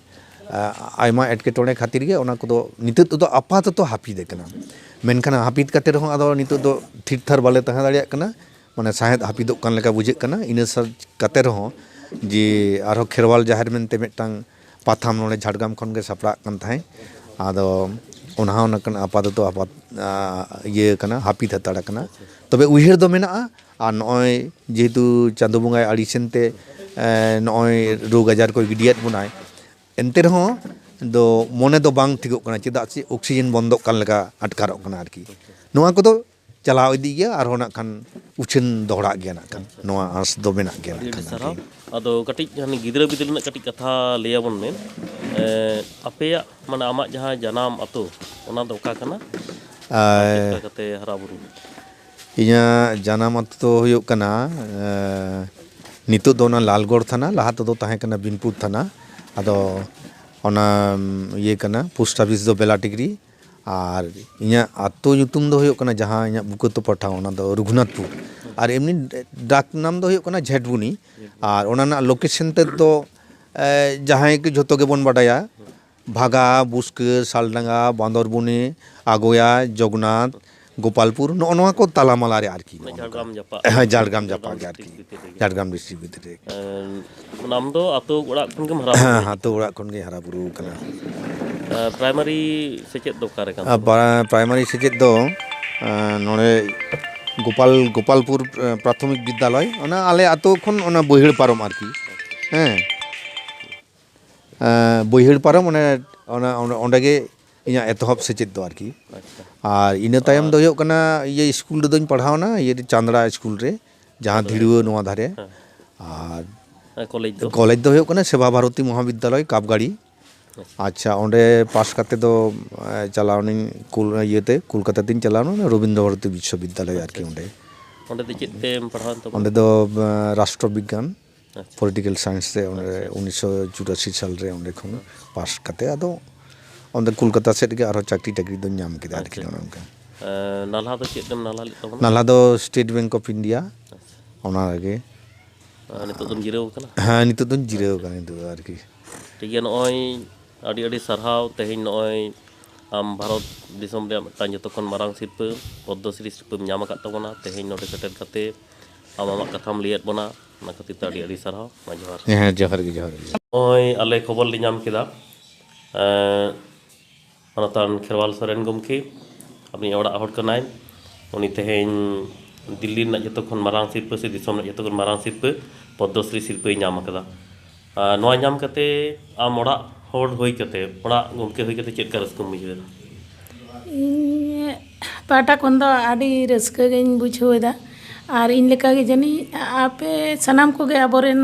ᱟᱸ, ᱟᱭᱢᱟ ᱮᱴᱠᱮᱴᱚᱬᱮ ᱠᱷᱟᱹᱛᱤᱨ ᱜᱮ ᱚᱱᱟ ᱠᱚᱫᱚ ᱱᱤᱛᱚᱜ ᱫᱚ ᱟᱯᱟᱛᱚᱛᱚ ᱦᱟᱹᱯᱤᱫ ᱟᱠᱟᱱᱟ᱾ ᱢᱮᱱᱠᱷᱟᱱ ᱦᱟᱹᱯᱤᱫ ᱠᱟᱛᱮ ᱨᱮᱦᱚᱸ ᱟᱫᱚ ᱱᱤᱛᱚᱜ ᱫᱚ ᱛᱷᱤᱨ ᱛᱷᱟᱨ ᱵᱟᱞᱮ ᱛᱟᱦᱮᱸ ᱫᱟᱲᱮᱭᱟᱜ ᱠᱟᱱᱟ᱾ ᱢᱟᱱᱮ ᱥᱟᱶᱦᱮᱫ ᱦᱟᱹᱯᱤᱫᱚᱜ ᱠᱟᱱ ᱞᱮᱠᱟ ᱵᱩᱡᱷᱟᱹᱜ ᱠᱟᱱᱟ᱾ ᱤᱱᱟᱹ ᱥᱟᱶ ᱠᱟᱛᱮ ᱨᱮᱦᱚᱸ ᱡᱮ ᱟᱨᱦᱚᱸ ᱠᱷᱮᱨᱣᱟᱞ ᱡᱟᱦᱮᱨ ᱢᱮᱱᱛᱮ ᱢᱤᱫᱴᱟᱝ ᱯᱟᱛᱷᱟᱢ ᱱᱚᱰᱮ ᱡᱷᱟᱲᱜᱨᱟᱢ ᱠᱷᱚᱱ ᱜᱮ ᱥᱟᱯᱲᱟᱜ ᱠᱟᱱ ᱛᱟᱦᱮᱸᱫ, ᱟᱫᱚ ᱚᱱᱟ ᱦᱚᱸ ᱱᱟᱜ ᱠᱷᱟᱱ ᱟᱯᱟᱛᱚᱛᱚ ᱟᱯᱟᱛ-, ᱟ, ᱤᱭᱟᱹ ᱠᱟᱱᱟ, ᱦᱟᱹᱯᱤᱫ ᱦᱟᱛᱟᱲ ᱠᱟᱱᱟ᱾ ᱛᱚᱵᱮ ᱩᱭᱦᱟᱹᱨ ᱫᱚ ᱢᱮᱱᱟᱜᱼᱟ᱾ ᱟᱨ ᱱᱚᱜᱼᱚᱭ ᱡᱮᱦᱮᱛᱩ ᱪᱟᱸᱫᱳ ᱵᱚᱸᱜᱟᱭ ᱟᱹᱲᱤᱥᱮᱱ ᱛᱮ, ᱮ, ᱱᱚᱜᱼᱚᱭ ᱨᱳᱜᱽ ᱟᱡᱟᱨ ᱠᱚᱭ ᱜᱤᱰᱤᱭᱟᱫ ᱵᱚᱱᱟᱭ, ᱮᱱᱛᱮ ᱨᱮᱦᱚᱸ ᱫᱚ ᱢᱚᱱᱮ ᱫᱚ ᱵᱟᱝ ᱴᱷᱤᱠᱚᱜ ᱠᱟᱱᱟ, ᱪᱮᱫᱟᱜ ᱥᱮ ᱚᱠᱥᱤᱡᱮᱱ ᱵᱚᱱᱫᱚᱜ ᱠᱟᱱ ᱞᱮᱠᱟ ᱟᱴᱠᱟᱨᱚᱜ ᱠᱟᱱᱟ ᱟᱨᱠᱤ᱾ ᱱᱚᱣᱟ ᱠᱚᱫᱚ ᱪᱟᱞᱟᱣ ᱤᱫᱤᱜ ᱜᱮᱭᱟ, ᱟᱨᱦᱚᱸ ᱱᱟᱜ ᱠᱷᱟᱱ ᱩᱪᱷᱟᱹᱱ ᱫᱚᱦᱲᱟᱜ ᱜᱮᱭᱟ ᱱᱟᱜ ᱠᱷᱟᱱ, ᱱᱚᱣᱟ ᱟᱸᱥ ᱫᱚ ᱢᱮᱱᱟᱜ ᱜᱮᱭᱟ ᱱᱟᱜ ᱟᱹᱰᱤ ᱟᱹᱰᱤ ᱠᱷᱟᱱ ᱥᱟᱨᱦᱟᱣ᱾ ᱟᱨᱠᱤ᱾ ᱟᱫᱚ ᱠᱟᱹᱴᱤᱡ ᱦᱟᱱᱮ ᱜᱤᱫᱽᱨᱟᱹ ᱵᱤᱫᱟᱹᱞ ᱨᱮᱱᱟᱜ ᱠᱟᱹᱴᱤᱡ ᱠᱟᱛᱷᱟ ᱞᱟᱹᱭ ᱟᱵᱚᱱ ᱢᱮ᱾ ᱮ, ᱟᱯᱮᱭᱟᱜ, ᱢᱟᱱᱮ, ᱟᱢᱟᱜ ᱡᱟᱦᱟᱸ ᱡᱟᱱᱟᱢ ᱟᱛᱳ, ᱚᱱᱟ ᱫᱚ ᱚᱠᱟ ᱠᱟᱱᱟ? ᱟᱨ ᱪᱮᱫ ᱟᱨ ᱞᱮᱠᱟ ᱠᱟᱛᱮ ᱦᱟᱨᱟ ᱵᱩᱨᱩ? ᱤᱧᱟᱹᱜ ᱡᱟᱱᱟᱢ ᱟᱛᱳ ᱫᱚ ᱦᱩᱭᱩᱜ ᱠᱟᱱᱟ, ᱮ, ᱱᱤᱛᱚᱜ ᱫᱚ ᱚᱱᱟ ᱞᱟᱞᱜᱚᱲ ᱛᱷᱟᱱᱟ, ᱞᱟᱦᱟ ᱛᱮᱫᱚ ᱛᱟᱦᱮᱸ ᱠᱟᱱᱟ ᱵᱤᱱᱯᱩᱨ ᱛᱷᱟᱱᱟ᱾ ᱟᱫᱚ ᱚᱱᱟ, ᱩᱢ, ᱤᱭᱟᱹ ᱠᱟᱱᱟ, ᱯᱳᱥᱴ ᱚᱯᱷᱤᱥ ᱫᱚ ᱵᱮᱞᱟᱴᱤᱜᱽᱨᱤ᱾ ᱟᱨ ᱤᱧᱟᱹᱜ ᱟᱛᱳ ᱧᱩᱛᱩᱢ ᱫᱚ ᱦᱩᱭᱩᱜ ᱠᱟᱱᱟ, ᱡᱟᱦᱟᱸ ᱤᱧᱟᱹᱜ ᱵᱩᱠᱟᱹᱛᱚ ᱯᱟᱴᱷᱟ, ᱚᱱᱟ ᱫᱚ ᱨᱚᱜᱷᱩᱱᱟᱛᱷᱯᱩᱨ᱾ ᱟᱨ ᱮᱢᱱᱤ ᱰᱟᱠ ᱱᱟᱢ ᱫᱚ ᱦᱩᱭᱩᱜ ᱠᱟᱱᱟ ᱡᱷᱮᱴᱵᱩᱱᱤ᱾ ᱟᱨ ᱚᱱᱟ ᱨᱮᱱᱟᱜ ᱞᱳᱠᱮᱥᱚᱱ ᱛᱮᱫ ᱫᱚ, ᱮ, ᱡᱟᱦᱟᱸᱭ ᱜᱮ ᱡᱷᱚᱛᱚ ᱜᱮᱵᱚᱱ ᱵᱟᱰᱟᱭᱟ, ᱵᱷᱟᱜᱟ, ᱵᱩᱥᱠᱟᱹ, ᱥᱟᱞᱰᱟᱸᱜᱟ, ᱵᱟᱸᱫᱚᱨᱵᱚᱱᱤ, ᱟᱜᱚᱭᱟ, ᱡᱚᱜᱽᱱᱟᱛᱷ, ᱜᱳᱯᱟᱞᱯᱩᱨ, ᱱᱚᱜᱼᱚ ᱱᱚᱣᱟ ᱠᱚ ᱛᱟᱞᱟᱢᱟᱞᱟ ᱨᱮ ᱟᱨᱠᱤ᱾ ᱱᱚᱜᱼᱚ ᱱᱚᱝᱠᱟ᱾ ᱡᱷᱟᱲᱜᱨᱟᱢ ᱡᱟᱯᱟᱜ᱾ ᱦᱮᱸ, ᱡᱷᱟᱲᱜᱨᱟᱢ ᱡᱟᱯᱟᱜ ᱜᱮ ᱟᱨᱠᱤ᱾ ᱰᱤᱥᱴᱨᱤᱠᱴ ᱵᱷᱤᱛᱤᱨ ᱨᱮᱜᱮ᱾ ᱡᱷᱟᱲᱜᱨᱟᱢ ᱰᱤᱥᱴᱨᱤᱠᱴ ᱵᱷᱤᱛᱤᱨ ᱨᱮ᱾ ᱮᱸ, ᱟᱢ ᱫᱚ ᱟᱹᱛᱩ ᱚᱲᱟᱜ ᱠᱷᱚᱱ ᱜᱮᱢ ᱦᱟᱨᱟ ᱦᱮᱸ, ᱵᱩᱨᱩ? ᱟᱹᱛᱩ ᱚᱲᱟᱜ ᱠᱷᱚᱱ ᱜᱮ ᱦᱟᱨᱟ ᱵᱩᱨᱩ ᱠᱟᱱᱟ᱾ ᱮᱸ, ᱯᱨᱟᱭᱢᱟᱨᱤ ᱥᱮᱪᱮᱫ ᱫᱚ ᱚᱠᱟᱨᱮ ᱠᱟᱱ ᱟᱨ ᱛᱟᱢᱟ? ᱯᱨᱟ- ᱯᱨᱟᱭᱢᱟᱨᱤ ᱥᱮᱪᱮᱫ ᱫᱚ, ᱮᱸ, ᱱᱚᱰᱮ ᱜᱳᱯᱟᱞ, ᱜᱳᱯᱟᱞᱯᱩᱨ, ᱮᱸ, ᱯᱨᱟᱛᱷᱚᱢᱤᱠ ᱵᱤᱫᱽᱫᱟᱞᱚᱭ, ᱚᱱᱟ ᱟᱞᱮ ᱟᱹᱛᱩ ᱠᱷᱚᱱ ᱚᱱᱟ ᱵᱟᱹᱭᱦᱟᱹᱲ ᱯᱟᱨᱚᱢ ᱟᱨᱠᱤ᱾ ᱦᱮᱸ, ᱮᱸ, ᱵᱟᱹᱭᱦᱟᱹᱲ ᱯᱟᱨᱚᱢ ᱚᱱᱮ, ᱚᱱᱟ, ᱚᱸᱰᱮ, ᱚᱸᱰᱮ ᱜᱮ ᱤᱧᱟᱹᱜ ᱮᱛᱚᱦᱚᱵ ᱥᱮᱪᱮᱫ ᱫᱚ ᱟᱨᱠᱤ᱾ ᱟᱪᱪᱷᱟ᱾ ᱟᱨ ᱤᱱᱟᱹ ᱛᱟᱭᱚᱢ ᱫᱚ ᱦᱩᱭᱩᱜ ᱠᱟᱱᱟ, ᱤᱭᱟᱹ, ᱥᱠᱩᱞ ᱨᱮᱫᱚᱧ ᱯᱟᱲᱦᱟᱣᱱᱟ, ᱤᱭᱟᱹ, ᱪᱟᱸᱫᱽᱲᱟ ᱥᱠᱩᱞ ᱨᱮ, ᱡᱟᱦᱟᱸ ᱫᱷᱤᱲᱣᱟᱹ ᱱᱚᱣᱟ ᱫᱷᱟᱨᱮ᱾ ᱦᱮᱸ᱾ ᱟᱨ ᱦᱮᱸ, ᱠᱚᱞᱮᱡᱽ ᱫᱚ? ᱠᱚᱞᱮᱡᱽ ᱫᱚ ᱦᱩᱭᱩᱜ ᱠᱟᱱᱟ ᱥᱮᱵᱟ ᱵᱷᱟᱨᱚᱛᱤ ᱢᱚᱦᱟᱵᱤᱫᱽᱫᱟᱞᱚᱭ, ᱠᱟᱯᱜᱟᱲᱤ᱾ ᱟᱪᱪᱷᱟ, ᱚᱸᱰᱮ ᱯᱟᱥ ᱠᱟᱛᱮ ᱫᱚ, ᱮ, ᱪᱟᱞᱟᱣᱱᱟᱹᱧ ᱠᱩᱞ-, ᱤᱭᱟᱹᱛᱮ, ᱠᱳᱞᱠᱟᱛᱟ ᱛᱤᱧ ᱪᱟᱞᱟᱣᱱᱟ, ᱨᱚᱵᱤᱱᱫᱨᱚ ᱵᱷᱟᱨᱚᱛᱤ ᱵᱤᱥᱥᱚᱵᱤᱫᱽᱫᱟᱞᱚᱭ ᱟᱨᱠᱤ ᱚᱸᱰᱮ᱾ ᱚᱸᱰᱮ ᱫᱚ ᱪᱮᱫ ᱛᱮᱢ ᱯᱟᱲᱦᱟᱣᱮᱱ ᱛᱟᱵᱚᱱᱟ? ᱚᱸᱰᱮ ᱫᱚ, ᱮ, ᱨᱟᱥᱴᱨᱚ ᱵᱤᱜᱽᱜᱟᱱ, ᱟᱪᱪᱷᱟ᱾ ᱯᱚᱞᱤᱴᱤᱠᱮᱞ ᱥᱟᱭᱮᱱᱥ ᱨᱮ ᱚᱸᱰᱮ ᱩᱱᱤᱥᱥᱚ ᱪᱩᱨᱟᱥᱤ ᱥᱟᱞ ᱨᱮ ᱚᱸᱰᱮ ᱠᱷᱚᱱ ᱯᱟᱥ ᱠᱟᱛᱮ ᱟᱫᱚ ᱚᱸᱰᱮ ᱠᱳᱞᱠᱟᱛᱟ ᱥᱮᱫ ᱨᱮᱜᱮ ᱟᱨᱦᱚᱸ ᱪᱟᱹᱠᱨᱤ ᱴᱟᱹᱠᱨᱤ ᱫᱚᱧ ᱧᱟᱢ ᱠᱮᱫᱟ ᱟᱨᱠᱤ, ᱟᱪᱪᱷᱟ᱾ ᱱᱚᱜᱼᱚ ᱱᱚᱝᱠᱟ᱾ ᱮᱸ, ᱱᱟᱞᱦᱟ ᱫᱚ ᱪᱮᱫ ᱮᱢ ᱱᱟᱞᱦᱟ ᱞᱮᱫ ᱛᱟᱵᱚᱱᱟ? ᱱᱟᱞᱦᱟ ᱫᱚ ᱥᱴᱮᱴ ᱵᱮᱝᱠ ᱚᱯᱷ ᱤᱱᱰᱤᱭᱟ, ᱟᱪᱪᱷᱟ᱾ ᱚᱱᱟ ᱨᱮᱜᱮ᱾ ᱟᱨ ᱱᱤᱛᱚᱜ ᱫᱚᱢ ᱡᱤᱨᱟᱹᱣ ᱟᱠᱟᱱᱟ? ᱦᱮᱸ, ᱱᱤᱛᱚᱜ ᱫᱚᱧ ᱡᱤᱨᱟᱹᱣ ᱟᱠᱟᱱᱟ ᱱᱤᱛᱚᱜ ᱫᱚ ᱟᱨᱠᱤ᱾ ᱴᱷᱤᱠ ᱜᱮᱭᱟ, ᱱᱚᱜᱼᱚᱭ ᱟᱹᱰᱤ ᱟᱹᱰᱤ ᱥᱟᱨᱦᱟᱣ᱾ ᱛᱮᱦᱮᱧ ᱱᱚᱜᱼᱚᱭ ᱟᱢ ᱵᱷᱟᱨᱚᱛ ᱫᱤᱥᱚᱢ ᱨᱮᱭᱟᱜ ᱢᱤᱫᱴᱟᱝ ᱡᱚᱛᱚ ᱠᱷᱚᱱ ᱢᱟᱨᱟᱝ ᱥᱤᱨᱯᱟᱹ ᱯᱚᱫᱽᱢᱚᱥᱨᱤ ᱥᱤᱨᱯᱟᱹᱢ ᱧᱟᱢ ᱟᱠᱟᱫ ᱛᱟᱵᱚᱱᱟ᱾ ᱛᱮᱦᱮᱧ ᱱᱚᱰᱮ ᱥᱮᱴᱮᱨ ᱠᱟᱛᱮ ᱟᱢ ᱟᱢᱟᱜ ᱠᱟᱛᱷᱟᱢ ᱞᱟᱹᱭᱟᱫ ᱵᱚᱱᱟ, ᱚᱱᱟ ᱠᱷᱟᱹᱛᱤᱨ ᱛᱮ ᱟᱹᱰᱤ ᱟᱹᱰᱤ ᱥᱟᱨᱦᱟᱣ᱾ ᱢᱟ ᱡᱚᱦᱟᱨ᱾ ᱦᱮᱸ, ᱡᱚᱦᱟᱨ ᱜᱮ, ᱡᱚᱦᱟᱨ ᱜᱮ᱾ ᱱᱚᱜᱼᱚᱭ ᱟᱞᱮ ᱠᱷᱚᱵᱚᱨ ᱞᱮ ᱧᱟᱢ ᱠᱮᱫᱟ, ᱮᱸ, ᱢᱟᱱᱚᱛᱟᱱ ᱠᱷᱮᱨᱣᱟᱞ ᱥᱚᱨᱮᱱ ᱜᱚᱢᱠᱮ, ᱟᱵᱤᱱᱤᱡ ᱚᱲᱟᱜ ᱦᱚᱲ ᱠᱟᱱᱟᱭ᱾ ᱩᱱᱤ ᱛᱮᱦᱮᱧ ᱫᱤᱞᱞᱤ ᱨᱮᱱᱟᱜ ᱡᱚᱛᱚ ᱠᱷᱚᱱ ᱢᱟᱨᱟᱝ ᱥᱤᱨᱯᱟᱹ ᱥᱮ ᱫᱤᱥᱚᱢ ᱨᱮᱱᱟᱜ ᱡᱚᱛᱚ ᱠᱷᱚᱱ ᱢᱟᱨᱟᱝ ᱥᱤᱨᱯᱟᱹ ᱯᱚᱫᱽᱢᱚᱥᱨᱤ ᱥᱤᱨᱯᱟᱹᱭ ᱧᱟᱢ ᱟᱠᱟᱫᱟ᱾ ᱟᱨ ᱱᱚᱣᱟ ᱧᱟᱢ ᱠᱟᱛᱮ ᱟᱢ ᱚᱲᱟᱜ ᱦᱚᱲ ᱦᱩᱭ ᱠᱟᱛᱮ, ᱚᱲᱟᱜ ᱜᱚᱢᱠᱮ ᱦᱩᱭ ᱠᱟᱛᱮ ᱪᱮᱫ ᱞᱮᱠᱟ ᱨᱟᱹᱥᱠᱟᱹᱢ ᱵᱩᱡᱷᱟᱹᱣ ᱮᱫᱟ? ᱤᱧ ᱯᱟᱦᱴᱟ ᱠᱷᱚᱱ ᱫᱚ ᱟᱹᱰᱤ ᱨᱟᱹᱥᱠᱟᱹ ᱜᱤᱧ ᱵᱩᱡᱷᱟᱹᱣ ᱮᱫᱟ᱾ ᱟᱨ ᱤᱧ ᱞᱮᱠᱟ ᱜᱮ ᱡᱟᱹᱱᱤᱡ ᱟᱯᱮ ᱥᱟᱱᱟᱢ ᱠᱚᱜᱮ ᱟᱵᱚᱨᱮᱱ,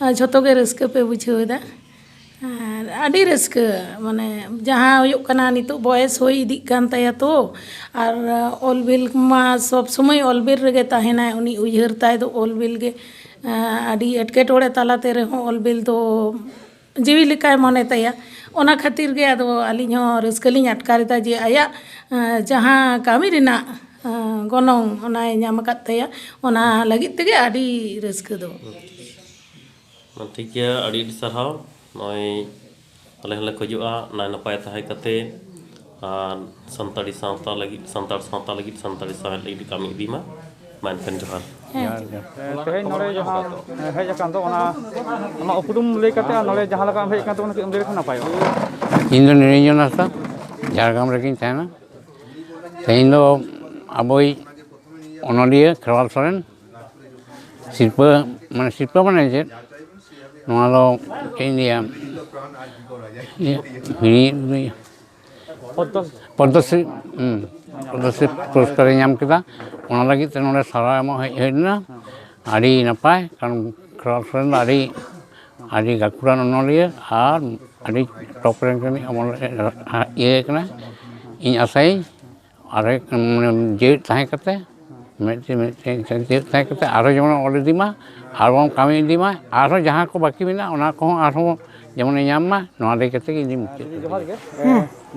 ᱟ, ᱡᱷᱚᱛᱚ ᱜᱮ ᱨᱟᱹᱥᱠᱟᱹ ᱯᱮ ᱵᱩᱡᱷᱟᱹᱣ ᱮᱫᱟ᱾ ᱟᱨ ᱟᱹᱰᱤ ᱨᱟᱹᱥᱠᱟᱹ, ᱢᱟᱱᱮ, ᱡᱟᱦᱟᱸ ᱦᱩᱭᱩᱜ ᱠᱟᱱᱟ, ᱱᱤᱛᱚᱜ ᱵᱚᱭᱮᱥ ᱦᱩᱭ ᱤᱫᱤᱜ ᱠᱟᱱ ᱛᱟᱭᱟ ᱛᱚ, ᱟᱨ ᱚᱞ ᱵᱤᱞ ᱢᱟ ᱥᱚᱵᱽ ᱥᱚᱢᱚᱭ ᱚᱞ ᱵᱤᱞ ᱨᱮᱜᱮ ᱛᱟᱦᱮᱱᱟᱭ, ᱩᱱᱤ ᱩᱭᱦᱟᱹᱨ ᱛᱟᱭ ᱫᱚ ᱚᱞ ᱵᱤᱞ ᱜᱮ, ᱟᱹᱰᱤ ᱮᱴᱠᱮᱴᱚᱬᱮ ᱛᱟᱞᱟᱛᱮ ᱨᱮᱦᱚᱸ ᱚᱞ ᱵᱤᱞ ᱫᱚ ᱡᱤᱣᱤ ᱞᱮᱠᱟᱭ ᱢᱚᱱᱮ ᱛᱟᱭᱟ᱾ ᱚᱱᱟ ᱠᱷᱟᱹᱛᱤᱨ ᱜᱮ ᱟᱫᱚ ᱟᱹᱞᱤᱧ ᱦᱚᱸ ᱨᱟᱹᱥᱠᱟᱹ ᱞᱤᱧ ᱟᱴᱠᱟᱨ ᱮᱫᱟ ᱡᱮ ᱟᱭᱟᱜ, ᱟᱸ, ᱡᱟᱦᱟᱸ ᱠᱟᱹᱢᱤ ᱨᱮᱱᱟᱜ, ᱟᱸ, ᱜᱚᱱᱚᱝ ᱚᱱᱟᱭ ᱧᱟᱢ ᱟᱠᱟᱫ ᱛᱟᱭᱟ, ᱚᱱᱟ ᱞᱟᱹᱜᱤᱫ ᱛᱮᱜᱮ ᱟᱹᱰᱤ ᱨᱟᱹᱥᱠᱟᱹ ᱫᱚ᱾ ᱢᱟ, ᱴᱷᱤᱠ ᱜᱮᱭᱟ, ᱟᱹᱰᱤ ᱟᱹᱰᱤ ᱥᱟᱨᱦᱟᱣ᱾ ᱱᱚᱜᱼᱚᱭ ᱟᱞᱮ ᱦᱚᱸᱞᱮ ᱠᱷᱚᱡᱚᱜᱼᱟ ᱱᱟᱭ ᱱᱟᱯᱟᱭ ᱛᱟᱦᱮᱸ ᱠᱟᱛᱮ ᱟᱨ ᱥᱟᱱᱛᱟᱲᱤ ᱥᱟᱶᱛᱟ ᱞᱟᱹᱜᱤᱫ, ᱥᱟᱱᱛᱟᱲ ᱥᱟᱶᱛᱟ ᱞᱟᱹᱜᱤᱫ, ᱥᱟᱱᱛᱟᱲᱤ ᱥᱟᱶᱦᱮᱫ ᱞᱟᱹᱜᱤᱫ ᱠᱟᱹᱢᱤ ᱤᱫᱤ ᱢᱟ᱾ ᱢᱟ ᱮᱱᱠᱷᱟᱱ ᱡᱚᱦᱟᱨ᱾ ᱛᱮᱦᱮᱧ ᱱᱚᱰᱮ ᱡᱟᱦᱟᱸ ᱦᱮᱡ ᱟᱠᱟᱱ ᱫᱚ, ᱚᱱᱟ ᱟᱢᱟᱜ ᱩᱯᱨᱩᱢ ᱞᱟᱹᱭ ᱠᱟᱛᱮ ᱟᱨ ᱱᱚᱰᱮ ᱡᱟᱦᱟᱸ ᱞᱮᱠᱟ ᱮᱢ ᱦᱮᱡ ᱟᱠᱟᱱ ᱛᱟᱵᱚᱱᱟ, ᱠᱟᱹᱡ ᱮᱢ ᱞᱟᱹᱭ ᱞᱮᱠᱷᱟᱱ ᱱᱟᱯᱟᱭᱚᱜᱼᱟ᱾ ᱤᱧ ᱫᱚ ᱱᱤᱨᱚᱧᱡᱚᱱ ᱦᱟᱸᱥᱫᱟ, ᱡᱷᱟᱲᱜᱨᱟᱢ ᱨᱮᱜᱮᱧ ᱛᱟᱦᱮᱱᱟ᱾ ᱛᱮᱦᱮᱧ ᱫᱚ ᱟᱵᱚᱭᱤᱡ ᱚᱱᱚᱞᱤᱭᱟᱹ ᱠᱷᱮᱨᱣᱟᱞ ᱥᱚᱨᱮᱱ ᱥᱤᱨᱯᱟᱹ, ᱢᱟᱱᱮ ᱥᱤᱨᱯᱟᱹ ᱢᱟᱱᱮ ᱪᱮᱫ, ᱱᱚᱣᱟ ᱫᱚ ᱪᱮᱫ ᱤᱧ ᱞᱟᱹᱭᱟ, ᱤᱭᱟᱹ, ᱦᱤᱲᱤᱧ, ᱯᱚᱫᱽᱢᱚᱥᱨᱤ, ᱦᱩᱸ, ᱯᱚᱫᱽᱢᱚᱥᱨᱤ ᱯᱩᱨᱚᱥᱠᱟᱨᱮ ᱧᱟᱢ ᱠᱮᱫᱟ᱾ ᱚᱱᱟ ᱞᱟᱹᱜᱤᱫ ᱛᱮ ᱱᱚᱰᱮ ᱥᱟᱨᱦᱟᱣ ᱮᱢᱚᱜ ᱦᱮᱡ ᱦᱩᱭ ᱞᱮᱱᱟ᱾ ᱟᱹᱰᱤ ᱱᱟᱯᱟᱭ, ᱠᱟᱨᱚᱱ ᱠᱷᱮᱨᱣᱟᱞ ᱥᱚᱨᱮᱱ ᱫᱚ ᱟᱹᱰᱤ, ᱟᱹᱰᱤ ᱜᱟᱹᱠᱷᱩᱲᱟᱱ ᱚᱱᱚᱞᱤᱭᱟᱹ ᱟᱨ ᱟᱹᱰᱤ ᱴᱚᱯ ᱨᱮᱱ ᱠᱟᱹᱢᱤ ᱚᱢᱚᱞ ᱤᱭᱟᱹ ᱠᱟᱱᱟᱭ᱾ ᱤᱧ ᱟᱥᱟᱭᱟᱹᱧ ᱟᱨ ᱢᱟᱱᱮ ᱡᱮᱣᱮᱫ ᱛᱟᱦᱮᱸ ᱠᱟᱛᱮ ᱢᱤᱫᱴᱮᱱ ᱢᱤᱫᱴᱮᱱ ᱡᱮᱣᱮᱫ ᱛᱟᱦᱮᱸ ᱠᱟᱛᱮ ᱟᱨᱦᱚᱸ ᱡᱮᱢᱚᱱ ᱚᱞ ᱤᱫᱤ ᱢᱟ, ᱟᱨᱵᱚᱱ ᱠᱟᱹᱢᱤ ᱤᱫᱤ ᱢᱟ, ᱟᱨᱦᱚᱸ ᱡᱟᱦᱟᱸ ᱠᱚ ᱵᱟᱹᱠᱤ ᱢᱮᱱᱟᱜᱼᱟ ᱚᱱᱟ ᱠᱚᱦᱚᱸ ᱟᱨᱦᱚᱸ ᱡᱮᱢᱚᱱᱮ ᱧᱟᱢ ᱢᱟ, ᱱᱚᱣᱟ ᱞᱟᱹᱭ ᱠᱟᱛᱮ ᱜᱮ ᱤᱧ ᱢᱩᱪᱟᱹᱫ ᱠᱮᱫᱟ᱾ ᱡᱚᱦᱟᱨ ᱜᱮ᱾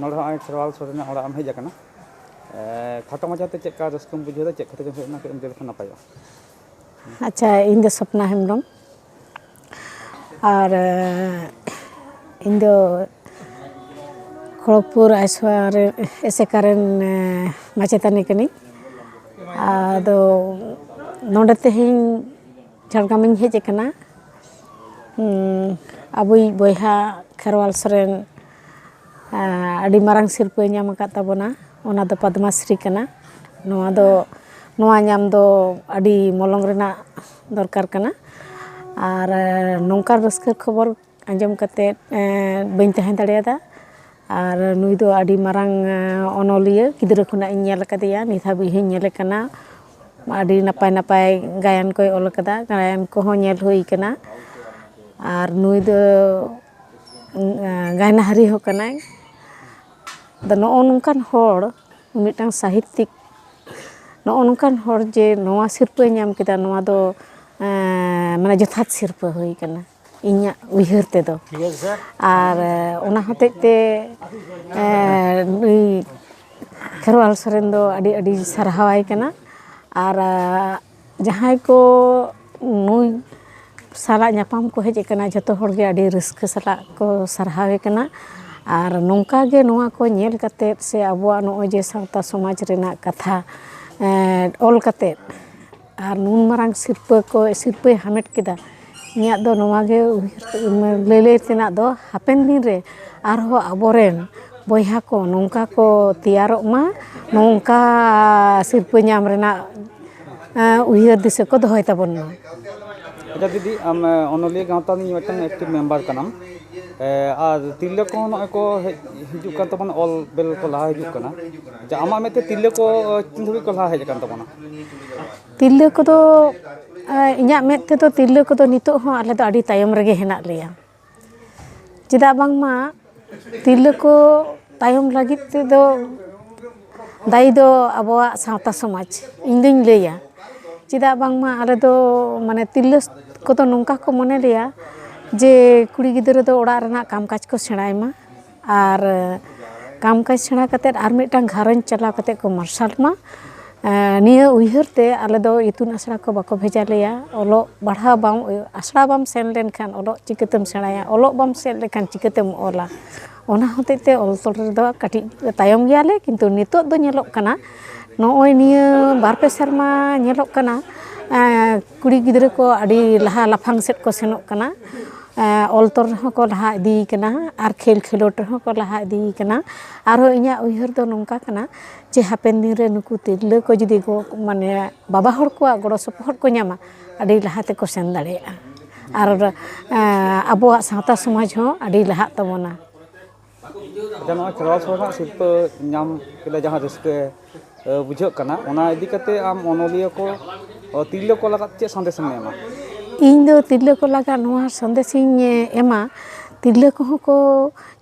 ᱱᱚᱰᱮ ᱦᱚᱸᱜᱼᱚᱭ ᱠᱷᱮᱨᱣᱟᱞ ᱥᱚᱨᱮᱱᱟᱜ ᱚᱲᱟᱜ ᱮᱢ ᱦᱮᱡ ᱟᱠᱟᱱᱟ᱾ ᱮ, ᱠᱷᱟᱴᱚ ᱢᱟᱪᱷᱟᱛᱮ ᱪᱮᱫ ᱞᱮᱠᱟ ᱨᱟᱹᱥᱠᱟᱹᱢ ᱵᱩᱡᱷᱟᱹᱣ ᱮᱫᱟ, ᱪᱮᱫ ᱠᱷᱟᱹᱛᱤᱨ ᱮᱢ ᱦᱮᱡ ᱮᱱᱟ, ᱠᱟᱹᱡ ᱮᱢ ᱞᱟᱹᱭ ᱞᱮᱠᱷᱟᱱ ᱱᱟᱯᱟᱭᱚᱜᱼᱟ᱾ ᱟᱪᱪᱷᱟ, ᱤᱧ ᱫᱚ ᱥᱚᱯᱱᱟ ᱦᱮᱢᱵᱨᱚᱢ᱾ ᱟᱨ ᱤᱧ ᱫᱚ ᱠᱷᱚᱲᱚᱜᱽᱯᱩᱨ ᱟᱭᱥᱣᱟ ᱨᱮ ᱮᱥᱮᱠᱟ ᱨᱮᱱ ᱢᱟᱪᱮᱛᱟᱹᱱᱤ ᱠᱟᱹᱱᱟᱹᱧ᱾ ᱟᱫᱚ ᱱᱚᱰᱮ ᱛᱮᱦᱮᱧ ᱡᱷᱟᱲᱜᱨᱟᱢᱤᱧ ᱦᱮᱡ ᱟᱠᱟᱱᱟ᱾ ᱟᱵᱚᱭᱤᱡ ᱵᱚᱭᱦᱟ ᱠᱷᱮᱨᱣᱟᱞ ᱥᱚᱨᱮᱱ ᱟᱹᱰᱤ ᱢᱟᱨᱟᱝ ᱥᱤᱨᱯᱟᱹᱭ ᱧᱟᱢ ᱟᱠᱟᱫ ᱛᱟᱵᱚᱱᱟ᱾ ᱚᱱᱟ ᱫᱚ ᱯᱚᱫᱽᱢᱟᱥᱨᱤ ᱠᱟᱱᱟ᱾ ᱱᱚᱣᱟ ᱫᱚ, ᱱᱚᱣᱟ ᱧᱟᱢ ᱫᱚ ᱟᱹᱰᱤ ᱢᱚᱞᱚᱝ ᱨᱮᱱᱟᱜ ᱫᱚᱨᱠᱟᱨ ᱠᱟᱱᱟ᱾ ᱟᱨ ᱱᱚᱝᱠᱟᱱ ᱨᱟᱹᱥᱠᱟᱹ ᱠᱷᱚᱵᱚᱨ ᱟᱸᱡᱚᱢ ᱠᱟᱛᱮᱫ ᱵᱟᱹᱧ ᱛᱟᱦᱮᱸ ᱫᱟᱲᱮᱭᱟᱫᱟ᱾ ᱟᱨ ᱱᱩᱭ ᱫᱚ ᱟᱹᱰᱤ ᱢᱟᱨᱟᱝ ᱚᱱᱚᱞᱤᱭᱟᱹ, ᱜᱤᱫᱽᱨᱟᱹ ᱠᱷᱚᱱᱟᱜ ᱤᱧ ᱧᱮᱞ ᱟᱠᱟᱫᱮᱭᱟ, ᱱᱤᱛ ᱦᱟᱹᱵᱤᱡ ᱦᱚᱸᱧ ᱧᱮᱞᱮ ᱠᱟᱱᱟ᱾ ᱟᱹᱰᱤ ᱱᱟᱯᱟᱭ ᱱᱟᱯᱟᱭ ᱜᱟᱭᱟᱱ ᱠᱚᱭ ᱚᱞ ᱟᱠᱟᱫᱟ, ᱜᱟᱭᱟᱱ ᱠᱚᱦᱚᱸ ᱧᱮᱞ ᱦᱩᱭ ᱟᱠᱟᱱᱟ᱾ ᱟᱨ ᱱᱩᱭ ᱫᱚ ᱜᱟᱭᱱᱟᱦᱟᱨᱤ ᱦᱚᱸ ᱠᱟᱱᱟᱭ᱾ ᱟᱫᱚ ᱱᱚᱜᱼᱚ ᱱᱚᱝᱠᱟᱱ ᱦᱚᱲ, ᱢᱤᱫᱴᱟᱝ ᱥᱟᱦᱤᱛᱛᱤᱠ, ᱱᱚᱜᱼᱚ ᱱᱚᱝᱠᱟᱱ ᱦᱚᱲ ᱡᱮ ᱱᱚᱣᱟ ᱥᱤᱨᱯᱟᱹᱭ ᱧᱟᱢ ᱠᱮᱫᱟ, ᱱᱚᱣᱟ ᱫᱚ ᱢᱟᱱᱮ ᱡᱚᱛᱷᱟᱛ ᱥᱤᱨᱯᱟᱹ ᱦᱩᱭ ᱠᱟᱱᱟ ᱤᱧᱟᱹᱜ ᱩᱭᱦᱟᱹᱨ ᱛᱮᱫᱚ᱾ ᱟᱨ ᱚᱱᱟ ᱦᱚᱛᱮᱡ ᱛᱮ ᱱᱩᱭ ᱠᱷᱮᱨᱣᱟᱞ ᱥᱚᱨᱮᱱ ᱫᱚ ᱟᱹᱰᱤ ᱟᱹᱰᱤ ᱥᱟᱨᱦᱟᱣᱟᱭ ᱠᱟᱱᱟ᱾ ᱟᱨ ᱡᱟᱦᱟᱸᱭ ᱠᱚ ᱱᱩᱭ ᱥᱟᱞᱟᱜ ᱧᱟᱯᱟᱢ ᱠᱚ ᱦᱮᱡ ᱟᱠᱟᱱᱟ, ᱡᱷᱚᱛᱚ ᱦᱚᱲ ᱜᱮ ᱟᱹᱰᱤ ᱨᱟᱹᱥᱠᱟᱹ ᱥᱟᱞᱟᱜ ᱠᱚ ᱥᱟᱨᱦᱟᱣᱮ ᱠᱟᱱᱟ᱾ ᱟᱨ ᱱᱚᱝᱠᱟ ᱜᱮ ᱱᱚᱣᱟ ᱠᱚ ᱧᱮᱞ ᱠᱟᱛᱮᱫ ᱥᱮ ᱟᱵᱚᱣᱟᱜ ᱱᱚᱜᱼᱚᱭ ᱡᱮ ᱥᱟᱶᱛᱟ ᱥᱚᱢᱟᱡᱽ ᱨᱮᱱᱟᱜ ᱠᱟᱛᱷᱟ, ᱮᱸ, ᱚᱞ ᱠᱟᱛᱮᱫ ᱟᱨ ᱱᱩᱱ ᱢᱟᱨᱟᱝ ᱥᱤᱨᱯᱟᱹ ᱠᱚ, ᱥᱤᱨᱯᱟᱹᱭ ᱦᱟᱢᱮᱴ ᱠᱮᱫᱟ, ᱤᱧᱟᱹᱜ ᱫᱚ ᱱᱚᱣᱟ ᱜᱮ ᱩᱭᱦᱟᱹᱨ, ᱞᱟᱹᱞᱟᱹᱭ ᱛᱮᱱᱟᱜ ᱫᱚ ᱦᱟᱯᱮᱱ ᱫᱤᱱ ᱨᱮ ᱟᱨᱦᱚᱸ ᱟᱵᱚᱨᱮᱱ ᱵᱚᱭᱦᱟ ᱠᱚ ᱱᱚᱝᱠᱟ ᱠᱚ ᱛᱮᱭᱟᱨᱚᱜ ᱢᱟ, ᱱᱚᱝᱠᱟ ᱥᱤᱨᱯᱟᱹ ᱧᱟᱢ ᱨᱮᱱᱟᱜ, ᱮᱸ, ᱩᱭᱦᱟᱹᱨ ᱫᱤᱥᱟᱹ ᱠᱚ ᱫᱚᱦᱚᱭ ᱛᱟᱵᱚᱱ ᱢᱟ᱾ ᱟᱪᱪᱷᱟ ᱫᱤᱫᱤ, ᱟᱢ ᱚᱱᱚᱞᱤᱭᱟᱹ ᱜᱟᱶᱛᱟ ᱨᱤᱱᱤᱡ ᱢᱤᱫᱴᱟᱝ ᱮᱠᱴᱤᱵᱷ ᱢᱮᱢᱵᱟᱨ ᱠᱟᱱᱟᱢ, ᱮ, ᱟᱨ ᱛᱤᱨᱞᱟᱹ ᱠᱚᱦᱚᱸ ᱱᱚᱜᱼᱚᱭ ᱠᱚ ᱦᱮᱡ ᱦᱤᱡᱩᱜ ᱠᱟᱱ ᱛᱟᱵᱚᱱᱟ, ᱚᱞ ᱵᱮᱞ ᱠᱚ ᱞᱟᱦᱟ ᱦᱤᱡᱩᱜ ᱠᱟᱱᱟ᱾ ᱟᱪᱪᱷᱟ, ᱟᱢᱟᱜ ᱢᱮᱫ ᱛᱮ ᱛᱤᱨᱞᱟᱹ ᱠᱚ ᱛᱤᱱ ᱫᱷᱟᱹᱵᱤᱡ ᱠᱚ ᱞᱟᱦᱟ ᱦᱮᱡ ᱟᱠᱟᱱ ᱛᱟᱵᱚᱱᱟ? ᱛᱤᱨᱞᱟᱹ ᱠᱚᱫᱚ, ᱮᱸ, ᱤᱧᱟᱹᱜ ᱢᱮᱫ ᱛᱮᱫᱚ ᱛᱤᱨᱞᱟᱹ ᱠᱚᱫᱚ ᱱᱤᱛᱚᱜ ᱦᱚᱸ ᱟᱞᱮ ᱫᱚ ᱟᱹᱰᱤ ᱛᱟᱭᱚᱢ ᱨᱮᱜᱮ ᱦᱮᱱᱟᱜ ᱞᱮᱭᱟ᱾ ᱪᱮᱫᱟᱜ ᱵᱟᱝᱢᱟ ᱛᱤᱨᱞᱟᱹ ᱠᱚ ᱛᱟᱭᱚᱢ ᱞᱟᱹᱜᱤᱫ ᱛᱮᱫᱚ ᱫᱟᱹᱭᱤ ᱫᱚ ᱟᱵᱚᱣᱟᱜ ᱥᱟᱶᱛᱟ ᱥᱚᱢᱟᱡᱽ, ᱤᱧ ᱫᱩᱧ ᱞᱟᱹᱭᱟ᱾ ᱪᱮᱫᱟᱜ ᱵᱟᱝᱢᱟ ᱟᱞᱮ ᱫᱚ, ᱢᱟᱱᱮ, ᱛᱤᱨᱞᱟᱹ ᱠᱚᱫᱚ ᱱᱚᱝᱠᱟ ᱠᱚ ᱢᱚᱱᱮ ᱞᱮᱭᱟ ᱡᱮ ᱠᱩᱲᱤ ᱜᱤᱫᱽᱨᱟᱹ ᱫᱚ ᱚᱲᱟᱜ ᱨᱮᱱᱟᱜ ᱠᱟᱢ ᱠᱟᱡᱽ ᱠᱚ ᱥᱮᱬᱟᱭ ᱢᱟ, ᱟᱨ ᱠᱟᱢ ᱠᱟᱡᱽ ᱥᱮᱬᱟ ᱠᱟᱛᱮᱫ ᱟᱨ ᱢᱤᱫᱴᱟᱝ ᱜᱷᱟᱨᱚᱸᱡᱽ ᱪᱟᱞᱟᱣ ᱠᱟᱛᱮᱫ ᱠᱚ ᱢᱟᱨᱥᱟᱞ ᱢᱟ᱾ ᱮᱸ, ᱱᱤᱭᱟᱹ ᱩᱭᱦᱟᱹᱨ ᱛᱮ ᱟᱞᱮ ᱫᱚ ᱤᱛᱩᱱ ᱟᱥᱲᱟ ᱠᱚ ᱵᱟᱠᱚ ᱵᱷᱮᱡᱟ ᱞᱮᱭᱟ᱾ ᱚᱞᱚᱜ ᱯᱟᱲᱦᱟᱣ ᱵᱟᱢ, ᱟᱥᱲᱟ ᱵᱟᱢ ᱥᱮᱱ ᱞᱮᱱᱠᱷᱟᱱ ᱚᱞᱚᱜ ᱪᱤᱠᱟᱹᱛᱮᱢ ᱥᱮᱬᱟᱭᱟ? ᱚᱞᱚᱜ ᱵᱟᱢ ᱥᱮᱱ ᱞᱮᱠᱷᱟᱱ ᱪᱤᱠᱟᱹᱛᱮᱢ ᱚᱞᱟ? ᱚᱱᱟ ᱦᱚᱛᱮᱡ ᱛᱮ ᱚᱞ ᱛᱚᱞ ᱨᱮᱫᱚ ᱠᱟᱹᱴᱤᱡ ᱛᱟᱭᱚᱢ ᱜᱮᱭᱟᱞᱮ, ᱠᱤᱱᱛᱩ ᱱᱤᱛᱚᱜ ᱫᱚ ᱧᱮᱞᱚᱜ ᱠᱟᱱᱟ, ᱱᱚᱜᱼᱚᱭ ᱱᱤᱭᱟᱹ ᱵᱟᱨ ᱯᱮ ᱥᱮᱨᱢᱟ ᱧᱮᱞᱚᱜ ᱠᱟᱱᱟ, ᱮᱸ, ᱠᱩᱲᱤ ᱜᱤᱫᱽᱨᱟᱹ ᱠᱚ ᱟᱹᱰᱤ ᱞᱟᱦᱟ ᱞᱟᱯᱷᱟᱝ ᱥᱮᱫ ᱠᱚ ᱥᱮᱱᱚᱜ ᱠᱟᱱᱟ᱾ ᱮᱸ, ᱚᱞ ᱛᱚᱞ ᱨᱮᱦᱚᱸ ᱠᱚ ᱞᱟᱦᱟ ᱤᱫᱤᱭ ᱠᱟᱱᱟ ᱟᱨ ᱠᱷᱮᱞ ᱠᱷᱮᱞᱳᱰ ᱨᱮᱦᱚᱸ ᱠᱚ ᱞᱟᱦᱟ ᱤᱫᱤᱭ ᱠᱟᱱᱟ᱾ ᱟᱨᱦᱚᱸ ᱤᱧᱟᱹᱜ ᱩᱭᱦᱟᱹᱨ ᱫᱚ ᱱᱚᱝᱠᱟ ᱠᱟᱱᱟ ᱡᱮ ᱦᱟᱯᱮᱱ ᱫᱤᱱ ᱨᱮ ᱱᱩᱠᱩ ᱛᱤᱨᱞᱟᱹ ᱠᱚ ᱡᱩᱫᱤ ᱠᱚ, ᱢᱟᱱᱮ, ᱵᱟᱵᱟ ᱦᱚᱲ ᱠᱚᱣᱟᱜ ᱜᱚᱲᱚ ᱥᱚᱯᱚᱦᱚᱫ ᱠᱚ ᱧᱟᱢᱟ, ᱟᱹᱰᱤ ᱞᱟᱦᱟ ᱛᱮᱠᱚ ᱥᱮᱱ ᱫᱟᱲᱮᱭᱟᱜᱼᱟ᱾ ᱟᱨ, ᱮᱸ, ᱟᱵᱚᱣᱟᱜ ᱥᱟᱶᱛᱟ ᱥᱚᱢᱟᱡᱽ ᱦᱚᱸ ᱟᱹᱰᱤ ᱞᱟᱦᱟᱜ ᱛᱟᱵᱚᱱᱟ᱾ ᱟᱪᱪᱷᱟ, ᱱᱚᱣᱟ ᱠᱷᱮᱨᱣᱟᱞ ᱥᱚᱨᱮᱱᱟᱜ ᱥᱤᱨᱯᱟᱹ ᱧᱟᱢ ᱠᱮᱫᱟ, ᱡᱟᱦᱟᱸ ᱨᱟᱹᱥᱠᱟᱹ, ᱮ, ᱵᱩᱡᱷᱟᱹᱜ ᱠᱟᱱᱟ, ᱚᱱᱟ ᱤᱫᱤ ᱠᱟᱛᱮ ᱟᱢ ᱚᱱᱚᱞᱤᱭᱟᱹ ᱠᱚ, ᱚ, ᱛᱤᱨᱞᱟᱹ ᱠᱚ ᱞᱟᱜᱟᱫ ᱪᱮᱫ ᱥᱟᱸᱫᱮᱥ ᱮᱢ ᱮᱢᱟ? ᱤᱧ ᱫᱚ ᱛᱤᱨᱞᱟᱹ ᱠᱚ ᱞᱟᱜᱟᱫ ᱱᱚᱣᱟ ᱥᱟᱸᱫᱮᱥ ᱤᱧ, ᱮ, ᱮᱢᱟ, ᱛᱤᱨᱞᱟᱹ ᱠᱚᱦᱚᱸ ᱠᱚ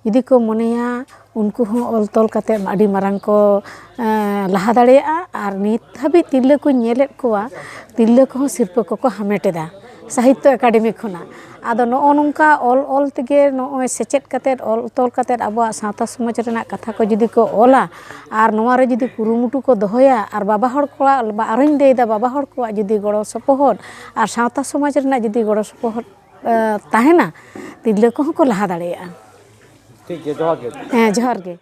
ᱡᱩᱫᱤ ᱠᱚ ᱢᱚᱱᱮᱭᱟ, ᱩᱱᱠᱩ ᱦᱚᱸ ᱚᱞ ᱛᱚᱞ ᱠᱟᱛᱮ ᱟᱹᱰᱤ ᱢᱟᱨᱟᱝ ᱠᱚ, ᱮ, ᱞᱟᱦᱟ ᱫᱟᱲᱮᱭᱟᱜᱼᱟ᱾ ᱟᱨ ᱱᱤᱛ ᱦᱟᱹᱵᱤᱡ ᱛᱤᱨᱞᱟᱹ ᱠᱚᱧ ᱧᱮᱞᱮᱫ ᱠᱚᱣᱟ, ᱛᱤᱨᱞᱟᱹ ᱠᱚᱦᱚᱸ ᱥᱤᱨᱯᱟᱹ ᱠᱚᱠᱚ ᱦᱟᱢᱮᱴ ᱮᱫᱟ᱾ ᱥᱟᱦᱤᱛᱛᱚ ᱮᱠᱟᱰᱮᱢᱤ ᱠᱷᱚᱱᱟᱜ᱾ ᱟᱫᱚ ᱱᱚᱜᱼᱚ ᱱᱚᱝᱠᱟ ᱚᱞ ᱚᱞ ᱛᱮᱜᱮ, ᱱᱚᱜᱼᱚᱭ ᱥᱮᱪᱮᱫ ᱠᱟᱛᱮᱫ, ᱚᱞ ᱛᱚᱞ ᱠᱟᱛᱮᱫ ᱟᱵᱚᱣᱟᱜ ᱥᱟᱶᱛᱟ ᱥᱚᱢᱟᱡᱽ ᱨᱮᱱᱟᱜ ᱠᱟᱛᱷᱟ ᱠᱚ ᱡᱩᱫᱤ ᱠᱚ ᱚᱞᱟ ᱟᱨ ᱱᱚᱣᱟ ᱨᱮ ᱡᱩᱫᱤ ᱠᱩᱨᱩᱢᱩᱴᱩ ᱠᱚ ᱫᱚᱦᱚᱭᱟ ᱟᱨ ᱵᱟᱵᱟ ᱦᱚᱲ ᱠᱚᱣᱟᱜ, ᱵᱟ-, ᱟᱨᱚᱧ ᱞᱟᱹᱭᱫᱟ, ᱵᱟᱵᱟ ᱦᱚᱲ ᱠᱚᱣᱟᱜ ᱡᱩᱫᱤ ᱜᱚᱲᱚ ᱥᱚᱯᱚᱦᱚᱫ ᱟᱨ ᱥᱟᱶᱛᱟ ᱥᱚᱢᱟᱡᱽ ᱨᱮᱱᱟᱜ ᱡᱩᱫᱤ ᱜᱚᱲᱚ ᱥᱚᱯᱚᱦᱚᱫ, ᱮ, ᱛᱟᱦᱮᱱᱟ, ᱛᱤᱨᱞᱟᱹ ᱠᱚᱦᱚᱸ ᱠᱚ ᱞᱟᱦᱟ ᱫᱟᱲᱮᱭᱟᱜᱼᱟ᱾ ᱴᱷᱤᱠ ᱜᱮᱭᱟ, ᱡᱚᱦᱟᱨ ᱜᱮ᱾ ᱦᱮᱸ, ᱡᱚᱦᱟᱨ ᱜᱮ᱾